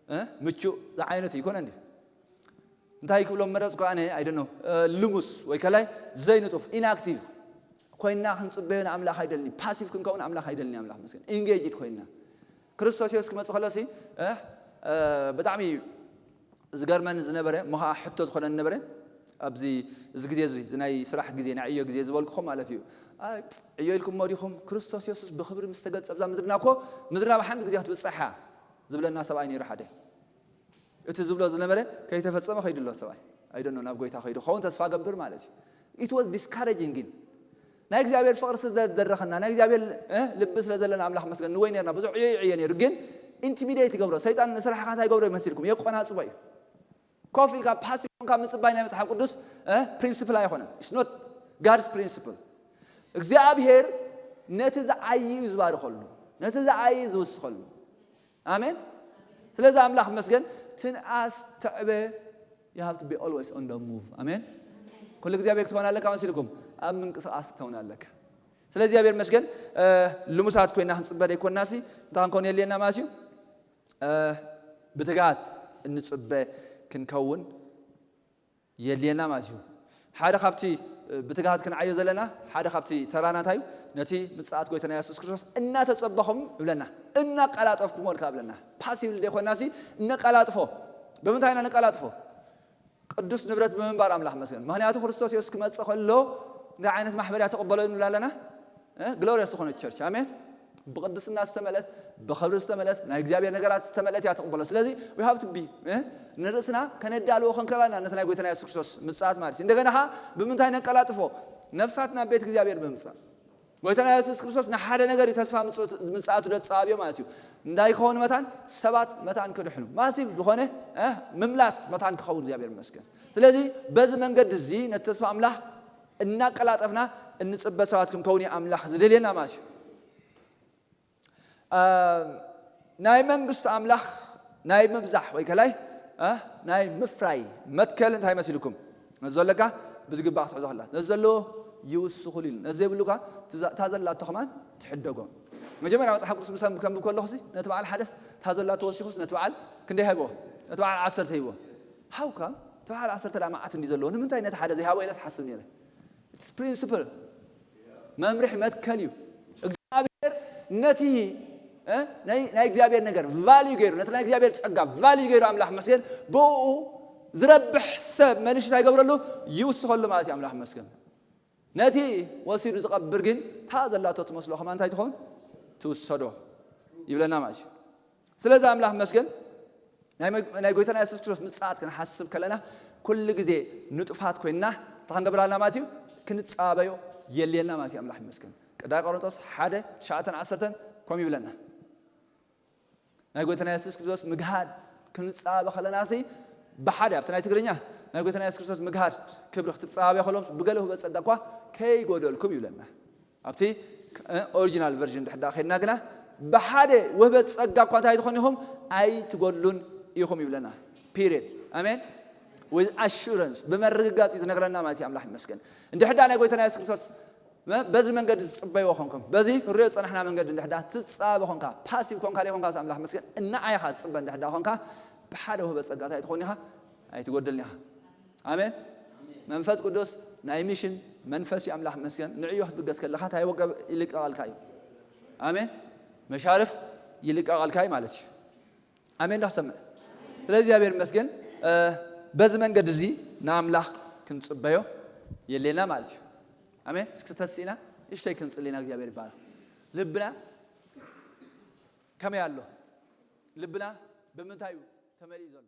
እ፣ ምቹእ ዝዓይነቱ ይኮነ እንዲ እንታይ ክብሎም መረጽኩ ኣነ ኣይደኖ። ልሙስ ወይ ከላይ ዘይንጡፍ ኢንኣክቲቭ ኮይና ክንጽበዮ ንኣምላኽ ኣይደልኒ። ፓሲቭ ክንከውን ኣምላኽ ኣይደልኒ። ኣምላኽ መስገን ኢንጌጅድ ኮይና ክርስቶስ የሱስ ክመጽእ ከሎሲ እ፣ እ፣ ብጣዕሚ ዝገርመኒ ዝነበረ እሞ ከዓ ሕቶ ዝኾነኒ ነበረ። ኣብዚ እዚ ግዜ እዚ፣ እዚ ናይ ስራሕ ግዜ፣ ናይ ዕዮ ግዜ ዝበልኩኹም ማለት እዩ። ኣይ፣ ዕዮ ኢልኩም መሪኹም፣ ክርስቶስ የሱስ ብኽብሪ ምስ ተገልጸ ኣብዛ ምድርና እኮ፣ ምድርና ብሓንቲ ግዜ ክትብጽሕ እያ ዝብለና ሰብኣይ ነይሩ ሓደ። እቲ ዝብሎ ዝነበረ ከይተፈጸመ ከይዱ ኣሎ ሰብኣይ። ኣይደኖ ናብ ጎይታ ከይዱ ክኸውን ተስፋ ገብር ማለት እዩ። It was discouraging ግን ናይ እግዚኣብሔር ፍቕሪ ስለ ዝደረኸና፣ ናይ እግዚኣብሔር፣ እ፣ ልቢ ስለ ዘለና ኣምላኽ መስገን። ንወይ ነርና ብዙሕ ዕዮ ይዕዮ ነይሩ፣ ግን ኢንቲሚዴት ይገብሮ። ሰይጣን ንስራሕኻ እንታይ ይገብሮ ይመስልኩም? የቆናጽቦ እዩ። ኮፍ ኢልካ ፓሲቭ ኮንካ ምጽባይ ናይ መጽሓፍ ቅዱስ፣ እ፣ ፕሪንሲፕል ኣይኮነን። It's not God's principle። እግዚኣብሔር ነቲ ዝዓይ እዩ ዝባርኸሉ፣ ነቲ ዝዓይ እዩ ዝውስኸሉ። ኣሜን። ስለዚ ኣምላኽ መስገን። ትንኣስ፣ ትዕበ፣ you have to be always on the move። ኣሜን። ኩሉ ግዜ ኣበይ ክትኸውን ኣለካ መሲልኩም? ኣብ ምንቅስቃስ ክትኸውን ኣለካ። ስለዚ እግዚኣብሔር መስገን፣ እ፣ ልሙሳት ኮይና ክንጽበ ዘይኮንናሲ እንታይ ክንከውን የድልየና ማለት እዩ? እ፣ ብትግሃት እንጽበ ክንከውን የድልየና ማለት እዩ። ሓደ ካብቲ፣ እ፣ ብትግሃት ክንዓዮ ዘለና ሓደ ካብቲ ተራና እንታይ እዩ? ነቲ ምጽኣት ጎይታና የሱስ ክርስቶስ እናተጸበኹም ይብለና፣ እናቀላጠፍኩሞ ልካ ይብለና። ፓሲቭ ዘይኮንናሲ እነቀላጥፎ። ብምንታይ ኢና ነቀላጥፎ? ቅዱስ ንብረት ብምንባር ኣምላኽ መስገን። ምኽንያቱ ክርስቶስ የሱስ ክመጽእ ከሎ እንታይ ዓይነት ማሕበር እያ ትቕበሎ ንብል ኣለና? እ፣ ግሎርየስ ዝኾነት ቸርች። ኣሜን። ብቅድስና ዝተመልአት፣ ብኽብሪ ዝተመልአት፣ ናይ እግዚኣብሔር ነገራት ዝተመልአት እያ ትቕበሎ። ስለዚ we have to be፣ እ፣ ንርእስና ከነዳልዎ ክንክእል ኣለና ነቲ ናይ ጎይታና የሱስ ክርስቶስ ምጽኣት ማለት እዩ። እንደገና ኸዓ ብምንታይ ነቀላጥፎ? ነፍሳት ናብ ቤት እግዚኣብሔር ብምምጻእ። ጎይታና የሱስ ክርስቶስ ንሓደ ነገር እዩ ተስፋ ምጽ-፣ ምጽኣቱ ዘጸባብዮ ማለት እዩ። እንታይ ክኸውን መታን? ሰባት መታን ክድሕኑ። ማሲቭ ዝኾነ፣ እ፣ ምምላስ መታን ክኸውን እግዚኣብሔር ይመስገን። ስለዚ በዚ መንገዲ እዚ ነቲ ተስፋ ኣምላኽ እናቀላጠፍና እንጽበ ሰባት ክንከውን እዩ ኣምላኽ ዝደልየና ማለት እዩ። እ፣ ናይ መንግስቲ ኣምላኽ ናይ ምብዛሕ ወይ ከላይ፣ እ፣ ናይ ምፍራይ መትከል እንታይ መሲልኩም? ነዚ ዘለካ ብዝግባእ ክትሕዞ ከላ፣ ነዚ ዘለዎ ይውስኹሉ ኢሉ፣ ነዚ ዘይብሉካ ትዛ-፣ እታ ዘላቶ ከማን ትሕደጎ። መጀመርያ መጽሓፍ ቅዱስ ምስ ከም-፣ ከንብብ ከለኹሲ ነቲ በዓል ሓደስ እታ ዘላቶ ወሲኹስ ነቲ በዓል ክንደይ ሃይቦ? ነቲ በዓል ዓሰርተ ሂቦ። ሃው ካም እቲ በዓል ዓሰርተ ደኣ መዓት እንዲ ዘለዎ ንምንታይ ነቲ ሓደ ዘይሃቦ ኢለስ ሓስብ ነይረ። It's principle። መምርሒ መትከል እዩ። እግዚኣብሔር ነቲ፣ እ፣ ናይ፣ ናይ እግዚኣብሔር ነገር ቫልዩ ገይሩ፣ ነቲ ናይ እግዚኣብሔር ጸጋ ቫልዩ ገይሩ ኣምላኽ መስገን ብኡ ዝረብሕ ሰብ መንእሽት ኣይገብረሉ፣ ይውስኸሉ ማለት እዩ። ኣምላኽ መስገን። ነቲ ወሲዱ ዝቐብር ግን እታ ዘላቶ ትመስሎ ከማን እንታይ ትኸውን? ትውሰዶ ይብለና ማለት እዩ። ስለዚ ኣምላኽ መስገን። ናይ መግ-፣ ናይ ጎይታና የሱስ ክርስቶስ ምጽኣት ክንሓስብ ከለና ኩሉ ግዜ ንጡፋት ኮይንና እንታይ ክንገብር ኣለና ማለት እዩ? ክንጻበዮ የልየና ማለት እዩ። ኣምላኽ ይመስገን። ቀዳማይ ቆሮንቶስ ሓደ ትሽዓተን ዓሰርተን ከምኡ ይብለና። ናይ ጎይታና የሱስ ክርስቶስ ምግሃድ ክንጻበ ከለና ሲ ብሓደ ኣብቲ ናይ ትግርኛ ናይ ጎይታና የሱስ ክርስቶስ ምግሃድ ክብሪ ክትጻበዮ ከለኹም ብገለ ውህበት ጸጋ እኳ ከይጎደልኩም ይብለና። ኣብቲ፣ እ፣ ኦሪጂናል ቨርዥን ድሕዳ ከድና ግና ብሓደ ውህበት ጸጋ እኳ እንታይ ትኾኑ ኢኹም? ኣይትጎድሉን ኢኹም ይብለና። ፒሪየድ። ኣሜን። With assurance፣ ብምርግጋጽ እዩ ዝነግረና ማለት እዩ። ኣምላኽ ይመስገን። እንድሕዳ ናይ ጎይታና የሱስ ክርስቶስ መ-፣ በዚ መንገዲ ዝጽበይዎ ኾንኩም፣ በዚ ክንሪኦ ዝጸናሕና መንገዲ እንድሕዳ ትጻበ ኾንካ፣ ፓሲቭ ኮንካ ዘይኮንካ፣ ኣምላኽ ይመስገን፣ እናዓይኻ ትጽበ እንድሕዳ ኾንካ፣ ብሓደ ውህበት ጸጋ እንታይ ትኾን ኢኻ? ኣይትጎድልን ኢኻ። ኣሜን። መንፈስ ቅዱስ ናይ ሚሽን መንፈስ እዩ። ኣምላኽ ይመስገን። ንዕዮ ክትብገስ ከለኻ እንታይ ወገብ ይልቀቐልካ እዩ? ኣሜን። መሻርፍ ይልቀቐልካ እዩ ማለት እዩ። ኣሜን። ዳክሰምዕ። ስለዚ እግዚኣብሔር ይመስገን። እ፣ በዚ መንገዲ እዚ ንኣምላኽ ክንጽበዮ የሌና ማለት እዩ። ኣሜን። እስኪ ተስኢና እሽተይ ክንጽሊና እግዚኣብሔር ይባረክ። ልብና ከመይ ኣሎ? ልብና ብምንታይ እዩ ተመሊኡ ዘሎ?